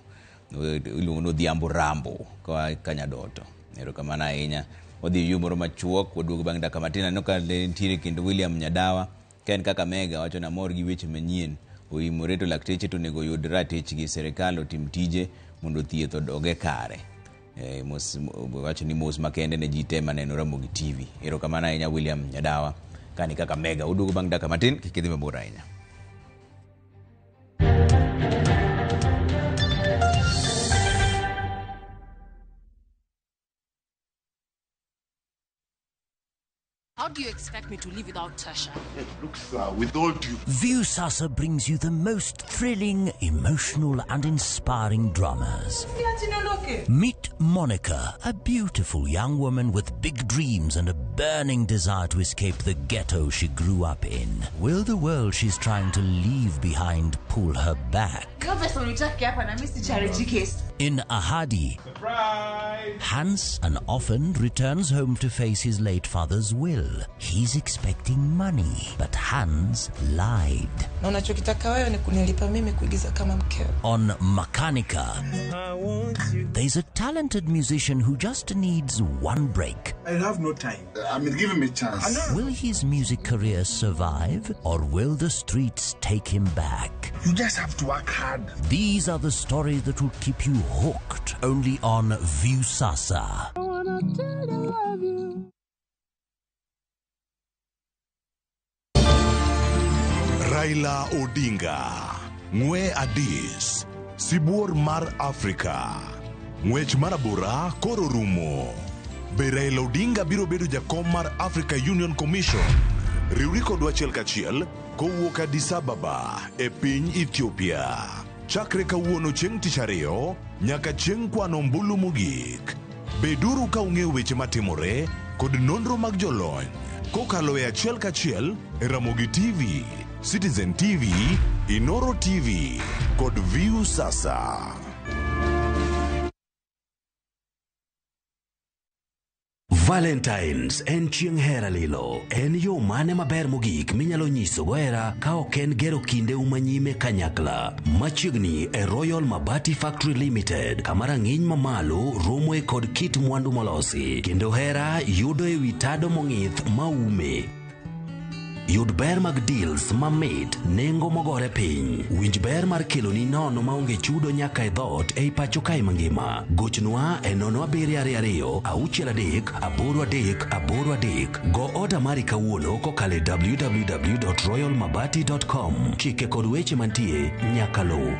iluongo ni Odhiambo Rambo koa Kanyadoto. Erokamano ahinya. Wadhi yueyo moro machuok waduogo bang' dakika matin. Aneno ka nitiere kendo William Nyadawa ka en Kakamega wacho ni amor gi weche manyien oimore to lakteche to onego oyud ratichgi sirikal otim tije mondo thieth odog e kare. Mos wacho ni mos makende ne ji te maneno Ramogi TV. Erokamano ahinya William Nyadawa kani Kakamega. Waduogo bang' dakika matin kik idhi mabor ahinya. How do you expect me to live without Tasha? Look, sir, with all due... Viusasa brings you the most thrilling, emotional and inspiring dramas. Meet Monica, a beautiful young woman with big dreams and a burning desire to escape the ghetto she grew up in. Will the world she's trying to leave behind pull her back? In Ahadi, Surprise! Hans, an orphan, returns home to face his late father's will. He's expecting money, but Hans lied. Na unachokitaka wewe ni kunilipa mimi kuigiza kama mkeo. On Makanika, there's a talented musician who just needs one break. I have no time. I mean, give him a chance. Will his music career survive, or will the streets take him back? You just have to work hard. These are the stories that will keep you hooked only on Viusasa. I wanna tell you I love you. Raila Odinga, Ng'we Adis, Sibuor mar Afrika. Ng'wech mar abora koro rumo. Be Raila Odinga biro bedo jakom mar Africa Union Commission? Riwri kodwa achiel kachiel kowuok Addis Ababa e piny Ethiopia. Chakre kawuono chieng' tich ariyo nyaka chieng' kwano ombulu mogik. Beduru ka ung'eyo weche matimore kod nonro mag jolony kokalo e achiel kachiel e Ramogi TV, Citizen TV, Inoro TV kod Viusasa. Valentines en chieng' hera lilo. En yo mane maber mogik minyalo nyisogo hera ka ok en gero kindeu manyime kanyakla? Machiegni e Royal Mabati Factory Limited, kama rang'iny mamalo romoe kod kit mwandu molosi, kendo hera yudo e wi tado mong'ith maume. Yud ber mag deals mamit, nengo mogore piny. Winj ber mar keloni nono maonge chudo nyaka e dhoot ei pacho kae mangima. Gochnwa e 0722 63 83 83. Go oda mari kawuono kokalo e www.royalmabati.com. Chike kod weche mantie nyaka luw.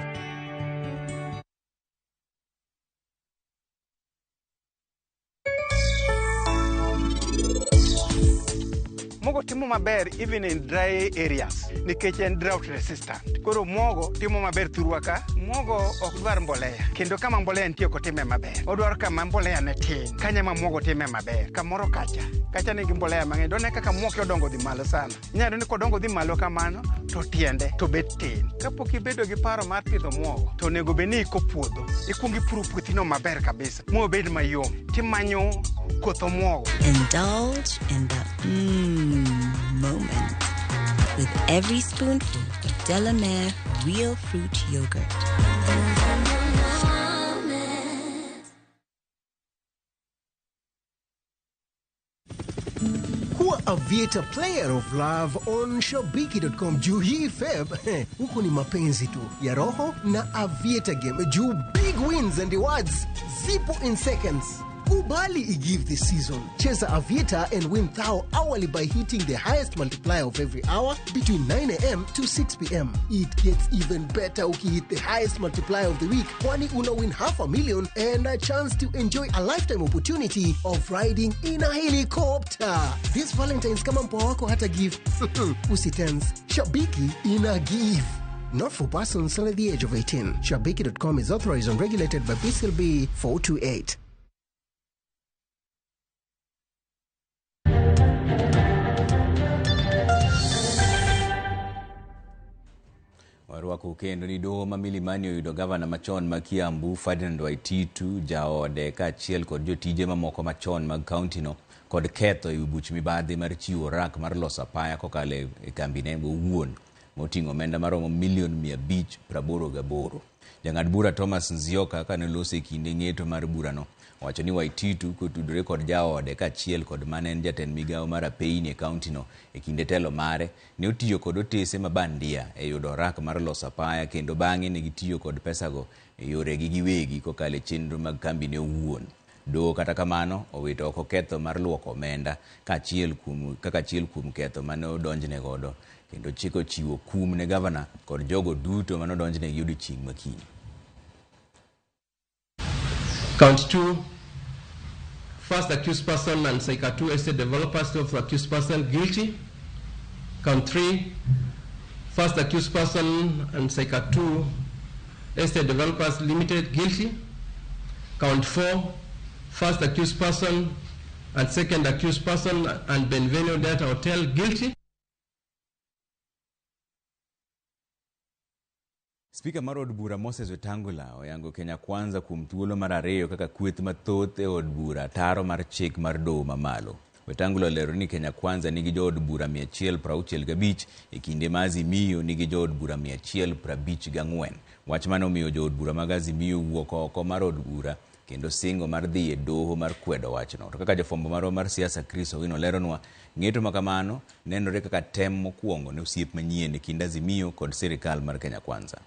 Mogo timo maber even in dry areas nikech en drought resistant. Koro mogo timo maber thurwa ka. Mogo ok dwar mbolea kendo kama mbolea nitie ok otime maber. Odwaro kama mbolea ne tin. Kanya ma mogo time maber. Kamoro kacha. Kacha nigi mbolea mang'eny. Done kaka moke odongo dhi malo sana. Inyalo ni kodongo dhi malo kamano to tiende to bet tin. Kapok ibedo gi paro mar pidho muogo to onego bed ni iko puodho. Ikuongo ipuro puothino maber kabisa. Mobed mayom. Timanyo koth omuogo. Indulge in the moment with every spoonful of Delamere Real Fruit Yogurt. Kuwa Aviator player of love on shabiki.com juu hii Feb huku ni mapenzi tu ya roho na Aviator game juu big wins and rewards zipo in seconds. Kubali igive this season. Cheza Aviator and win thou hourly by hitting the highest multiplier of every hour between 9 a.m. to 6 p.m. It gets even better ukihit the highest multiplier of the week, kwani una win 500,000 and a chance to enjoy a lifetime opportunity of riding in a helicopter. This Valentine's kama mpoa wako hata give. Usitense. Shabiki ina give. Not for persons under the age of 18. Shabiki.com is authorized and regulated by PCLB 428. Warwako kendo ni doho ma Milimani oyudo gavana machon ma Kiambu Ferdinand Waititu jaode kaachiel kod jotije mamoko machon mag kaunti no kod ketho ewi buch mibadhi mar chiwo rak mar loso apaya kokalo e kambine owuon moting'o omenda maromo milion 588. Jang'ad bura Thomas Nzioka kane loso e kinde ng'eto mar burano owacho ni Waititu kotudore kod jaode kaachiel kod mane en jatend migawo mar apeyni e kaunti no e kinde telo mare ne otiyo kod otese ma bandia e yudo orak mar loso apaya kendo bang'e ne gitiyo kod pesago e yoregi giwegi kokalo e chenro mag kambine owuon. Doho kata kamano owito oko ketho mar luoko omenda kaka achiel kuom ketho mane odonjne godo kendo chiko chiwo kum ne gavana kod jogo duto mane odonjnegi odiochieng' ma kiny. Count 2, first accused person and Saika 2 Estate Developers, 12th accused person guilty. Count 3, first accused person and Saika 2 Estate Developers Limited guilty. Count 4, first accused person and second accused person and Benvenue Delta Hotel guilty. Spika mar od bura Moses Wetangula oyango Kenya Kwanza kuom thuolo mar ariyo kaka kweth mathoth e od bura ataro mar chik mar doho mamalo. Wetangula olero ni Kenya Kwanza nigi jood bura 165 e kinde ma Azimio nigi jood bura 154. Wach mane omiyo jood bura mag Azimio wuok oko mar od bura kendo singo mar dhi e doho mar kwedo wachno. To kaka jafwambo marwa mar siasa Chris Owino leronwa, ng'eto ma kamano nenore kaka tem mokwongo ne osiep manyien e kind Azimio kod sirikal mar Kenya Kwanza.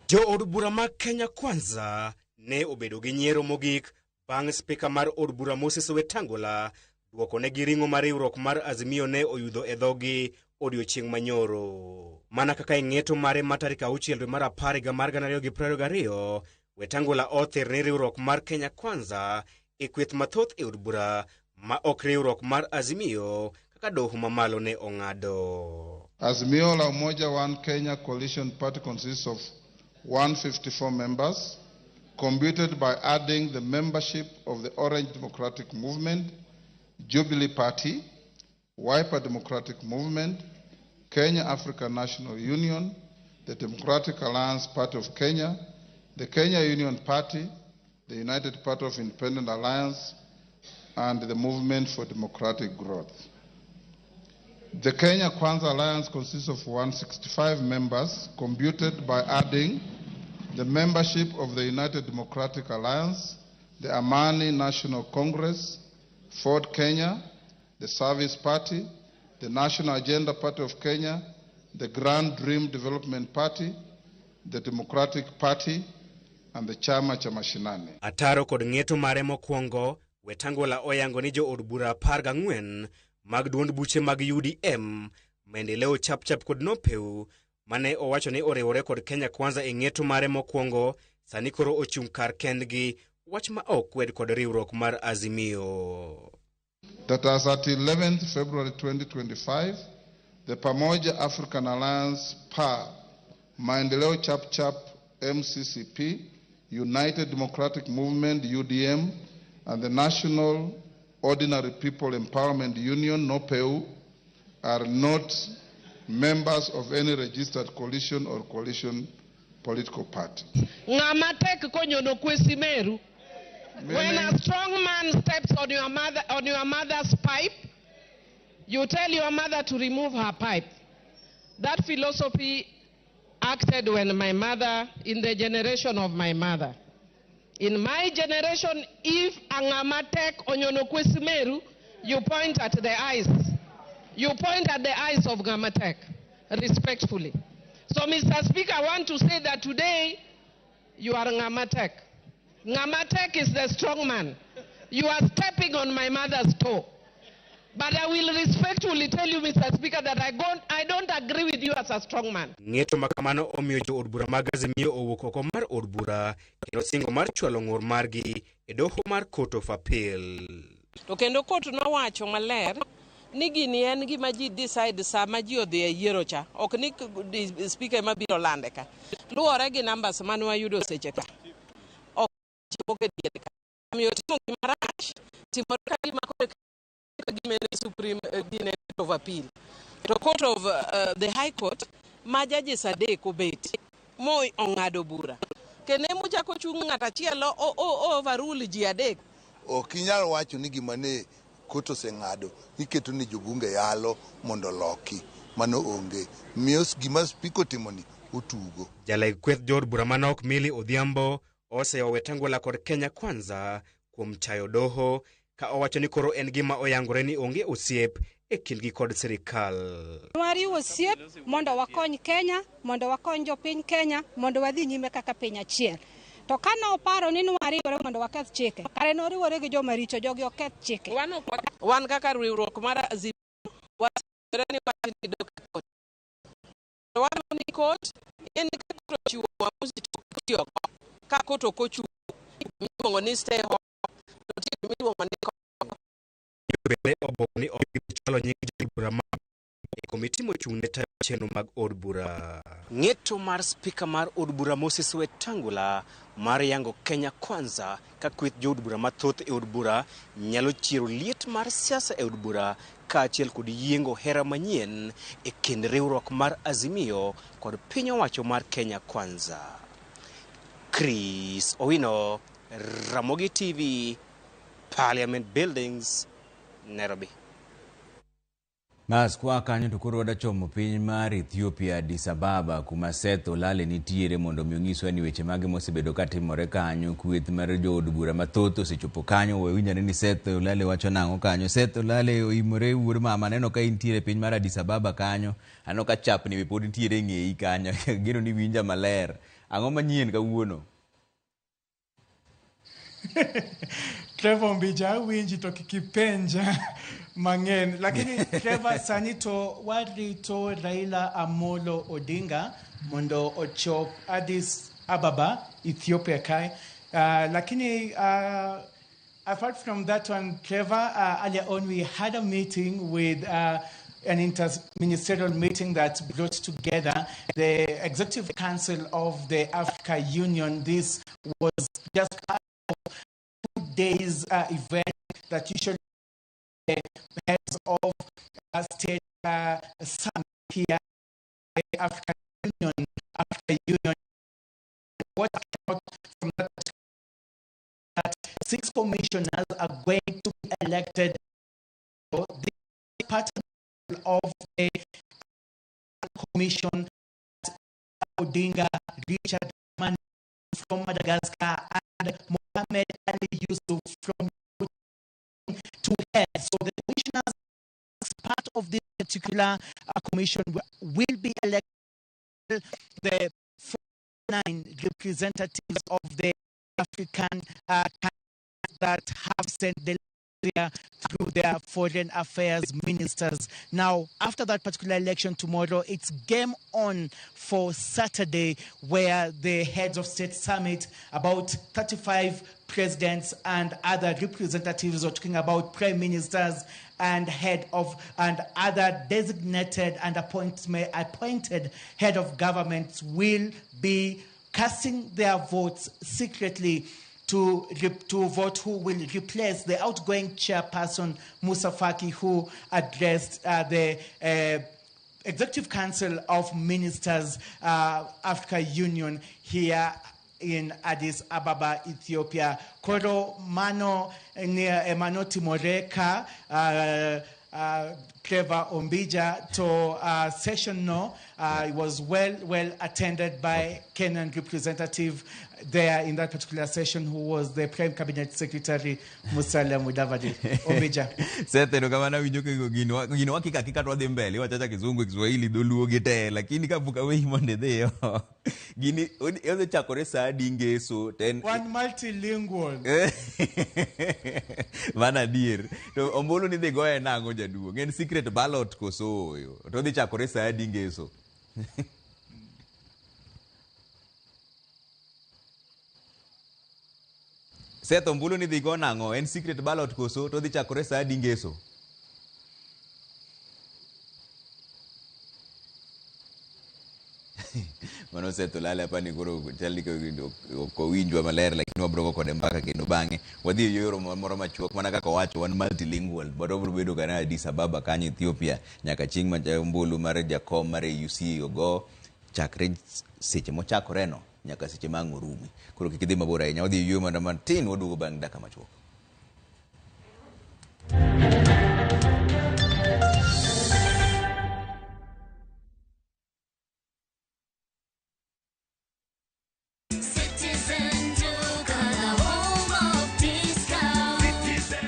Jood bura mag Kenya Kwanza ne obedo gi nyiero mogik bang' spika mar od bura Moses Wetangula duoko negi ring'o mar riwruok mar Azimio ne oyudho e dhogi odiochieng' manyoro. Mana kaka e ng'eto mare ma tarik 6 dwe mar 10 higa mar 2022, Wetangula othir ni riwruok mar Kenya Kwanza e kweth mathoth e od bura ma ok riwruok mar Azimio kaka doho mamalo ne ong'ado. Azimio la Umoja One Kenya Coalition Party consists of 154 members, computed by adding the membership of the Orange Democratic Movement, Jubilee Party, Wiper Democratic Movement, Kenya African National Union, the Democratic Alliance Party of Kenya, the Kenya Union Party, the United Party of Independent Alliance, and the Movement for Democratic Growth. The Kenya Kwanza Alliance consists of 165 members, computed by adding the membership of the United Democratic Alliance, the Amani National Congress, Ford Kenya, the Service Party, the National Agenda Party of Kenya, the Grand Dream Development Party, the Democratic Party, and the Chama cha Mashinani. Ataro kod ng'eto mare mokwongo, Wetangula oyango ni jood bura 14 mag duond buche mag UDM, Maendeleo Chapchap kod Nopeu, mane owacho ni oriwore kod Kenya Kwanza e ng'eto mare mokwongo, sani koro ochung' kar kendgi, wach ma ok kwed kod riwruok mar Azimio. That as at 11th February 2025, the Pamoja African Alliance PA, Maendeleo Chapchap MCCP, United Democratic Movement UDM, and the National Ordinary People Empowerment Union NOPEU are not members of any registered coalition or coalition political party. Ng'ama tek konyono kwesi meru. When a strong man steps on your mother, on your mother's pipe, you tell your mother to remove her pipe. That philosophy acted when my mother, in the generation of my mother. In my generation, if ng'ama tek onyono kwesi meru, you point at the eyes. You point at the eyes of ng'ama tek, respectfully. So, Mr. Speaker, I want to say that today, you are ng'ama tek. Ng'ama tek is the strong man. You are stepping on my mother's toe. But I will respectfully tell you, Mr. Speaker, that I don't agree with you as a strong man. Ng'eto ma kamano omiyo jood bura mag Azimio owuok oko mar od bura kendo singo mar chwalo ng'ur margi e doho mar Court of Appeal. To kendo court nowacho maler ni gini en gima ji decide sama ji odhi e yiero cha. Ok ni speaker ema biro lande ka. Luwore gi numbers mane wayudo seche ka. Ok chiwo e diere ka. Omiyo timo gima rach, timore ka gima koro ka gima en Supreme gine Court of Appeal. To Court of the High Court ma judges adek obet mo ong'ado bura. Kendo emochako chung' ng'at achiel o overrule ji adek. Ok inyal wacho ni gima ne court oseng'ado iketo ni jobunge yalo mondo oloki. Mano onge. Miyo gima speaker otimoni otugo. Jalai kweth jood bura manok Millie Odhiambo oseyo Wetangula kod Kenya Kwanza kuom chayo doho ka owacho ni koro en gima oyangore ni onge osiep e kindgi kod sirikal. Wariwo osiep mondo wakony Kenya, mondo wakony jopiny Kenya, mondo wadhi nyime kaka piny achiel. To kane oparo ni nwariwore mondo waketh chike, kare noriwore gi joma richo, jogi oketh chike. Wan kaka riwruok mar Azimio wasere ni wachni dok e court. To wan ni court en ka court ochiwo uamuzi to itiyogo. Ka court ok ochiwo miluongo ni stay home, Jomiluongo ni Bende obuok ni ok gibi chwalo nying jood bura ma e komiti mochung' ne tayo chenro mag od bura. Ng'eto mar spika mar od bura Moses Wetangula mar yango Kenya Kwanza ka kweth jood bura mathoth e od bura nyalo chiero liet mar siasa e od bura kaachiel kod yiengo hera manyien e kind riwruok mar Azimio kod piny owacho mar Kenya Kwanza. Chris Owino, Ramogi TV, Parliament Buildings, Nairobi. Bas kwa kanyo to koro wadachomo piny mar Ethiopia, Addis Ababa, kuma Seth Olale nitiere mondo mi onyiswa ni weche mage mosebedo katimore kanyo. Kweth mar jood bura mathoth osechopo kanyo. We winjane ni Seth Olale wacho nang'o kanyo. Seth Olale oimore wuod mama, aneno ka intiere piny mar Addis Ababa kanyo. Aneno ka chapni be pod nitiere e ng'eyi kanyo. Ageno ni iwinja maler. Ang'o manyien kawuono? Trevor Mbija awinji to kik ipenja mang'eny lakini Trevor sani to warito Raila Amolo Odinga mondo ochop Addis Ababa Ethiopia kae lakini apart from that one Trevor earlier on we had a meeting with an interministerial meeting that brought together the Executive Council of the Africa Union. This was just part of 2 days event that usually the heads of state summit here, the African Union, Africa Union. What came out from that, that 6 commissioners are going to be elected. The part of the commission, Odinga, Richard Man from Madagascar, and Mohamed Ali Yusuf from to head. So the commissioners, part of this particular commission, will be elected the 9 representatives of the African countries that have sent the through their foreign affairs ministers. Now, after that particular election tomorrow, it's game on for Saturday, where the heads of state summit, about 35 presidents and other representatives are talking about prime ministers and head of and other designated and appointed head of governments will be casting their votes secretly to vote who will replace the outgoing chairperson, Musa Faki, who addressed the Executive Council of Ministers, Africa Union, here in Addis Ababa, Ethiopia. Koro mano mano timoreka Trevor Ombija to session no. It was well attended by Kenyan representative there in that particular session, who was the Prime Cabinet Secretary Musalia Mudavadi. Ombija. Seth, no kama na winjo gino wakika kika twadhi mbele wachacha Kizungu, Kiswahili, Dholuo gi te, lakini kapuka weyi mondo idhiyo. Gini odhi chakore saa adi ngeso ten One multilingual. Mano adier. To ombulu ni dhi goye nang'o jaduong'? En secret ballot koso oyo? To odhi chakore saa adi ngeso? Seth, ombulu ni dhi go nang'o? En secret ballot koso to odhi chakore saa adi ngeso? Mano Seth Olale hapa ni koro chal ni ok owinjwa maler, lakini wabiro go kode mbaka kendo bang'e wadhi e yoro moro machuok mana kaka owacho wan multilingual but wabiro bedo kana Addis Ababa kanyo Ethiopia nyaka chieng' ma ombulu mar jakom mar AUC ogo chakre seche mochakoreno nyaka seche ma ang' orumi. Koro kik idhi mabor ahinya, wadhi e yueyo mana matin, waduogo bang' dakika machuok.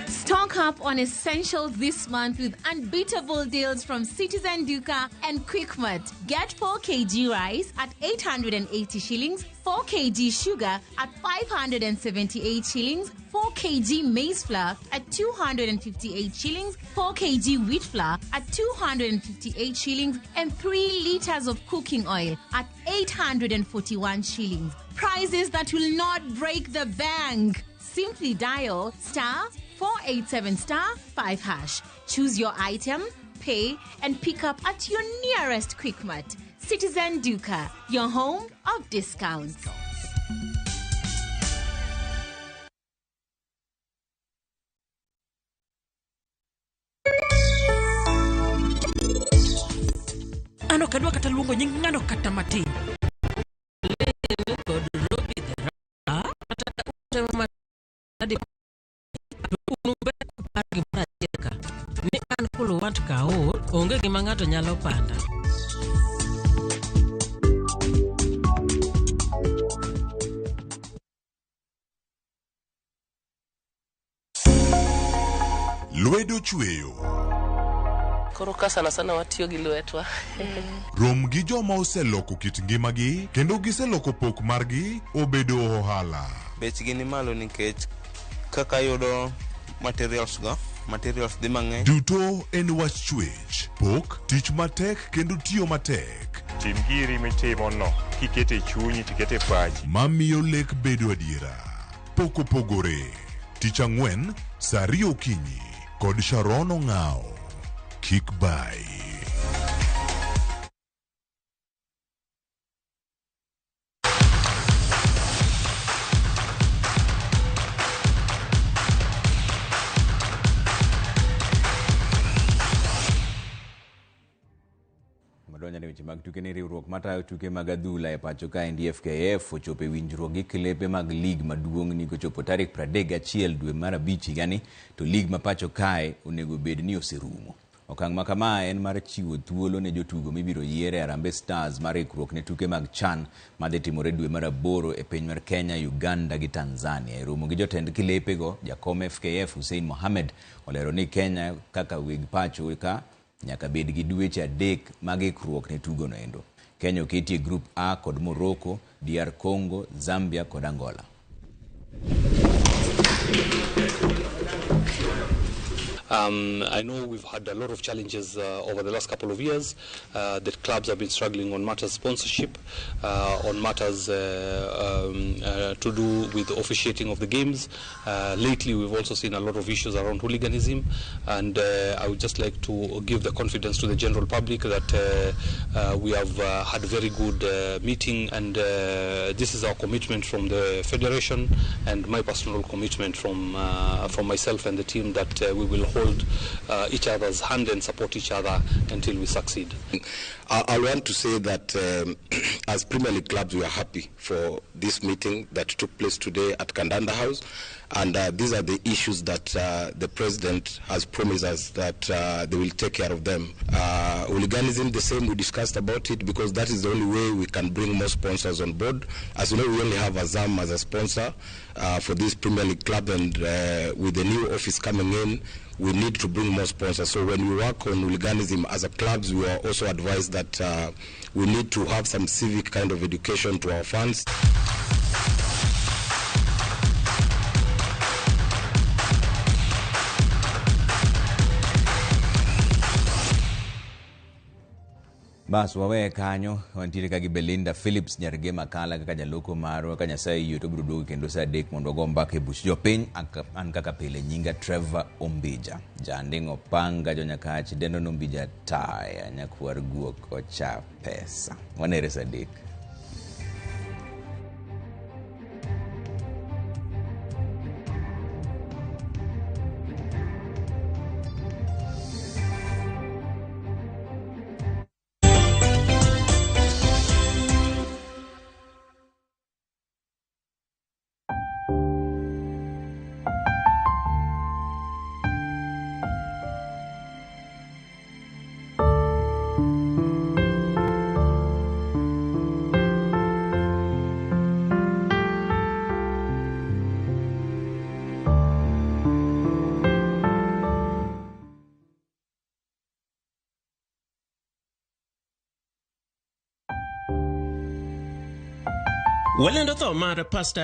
Stock up on essentials this month with unbeatable deals from Citizen Duka and Quickmart. Get 4 kg rice at 880 shillings, 4 kg sugar at 578 shillings, 4 kg maize flour at 258 shillings, 4 kg wheat flour at 258 shillings, and 3 liters of cooking oil at 841 shillings. Prices that will not break the bank. Simply dial star 487 star 5 hash. Choose your item, pay, and pick up at your nearest Quickmart. Citizen Duka, your home of discounts. An ok adwa kata luongo nying ng'ano kata matin. Kod Robi the Ra, kata utemo manade to un ber kupar gimoro achiel ka ni an Kulwant Kaur onge gima ng'ato nyalo panda. Lwedo chweyo. Koro ka sana sana watiyo gi lwetwa. Rom gi joma oseloko kit ngimagi kendo giseloko pok margi obedo ohala. Bechgi ni malo nikech kaka yudo materials go, materials dhi mang'eny. Duto en wach chwech, pok, tich matek kendo tiyo matek. Tim giri mitimo no kikete e chunyi tikete e pachi. Mamiyo lek bedo adiera. Pok opogore. Tich ang'wen, saa ariyo okinyi kod Sharon Ong'ao. Kik bai. Madonjo ne weche mag tuke ni riwruok matayo tuke mag adhula e pacho kaendi FKF ochopo e winjruok gi klepe mag lig maduong' ni kochopo tarik 31 dwe mar abich higani to lig ma pacho kae onego bed ni oserumo. Okang' ma kama en mar chiwo thuolo ne jotugo mibiro yier e Harambee Stars mar ikruok ne tuke mag CHAN madhi timore dwe mar aboro e piny mar Kenya, Uganda gi Tanzania. E romo gi jotend kilepego, jakom FKF Hussein Mohamed olero ni Kenya kaka weg pacho ka nyaka bed gi dweche adek mag ikruok ne tugo noendo. Kenya oketi e grup A kod Morocco, DR Congo, Zambia kod Angola. I know we've had a lot of challenges over the last couple of years that clubs have been struggling on matters sponsorship, on matters to do with officiating of the games. Lately, we've also seen a lot of issues around hooliganism, and I would just like to give the confidence to the general public that we have had very good meeting, and this is our commitment from the federation and my personal commitment from myself and the team that we will hold each other's hand and support each other until we succeed. I want to say that as Premier League clubs, we are happy for this meeting that took place today at Kandanda House, and these are the issues that the president has promised us that they will take care of them. Hooliganism, the same, we discussed about it because that is the only way we can bring more sponsors on board. As you know, we only have Azam as a sponsor for this Premier League club, and with the new office coming in, we need to bring more sponsors. So when we work on hooliganism as a clubs, we are also advised that we need to have some civic kind of education to our fans. Bas waweye kanyo, wantiere ka gi Belinda Phillips Nyarge Makala kaka jaloko marwa ka Nyasaye oyie to obiro duogo kendo saa adek mondo wago mbaka e buch jopiny. An kaka pile nyinga Trevor Ombija, janding' opanga jonyakach dendo nombija taya nyakwar guok ocha pesa. Wanere saa adek. Walendo tho mar Pastor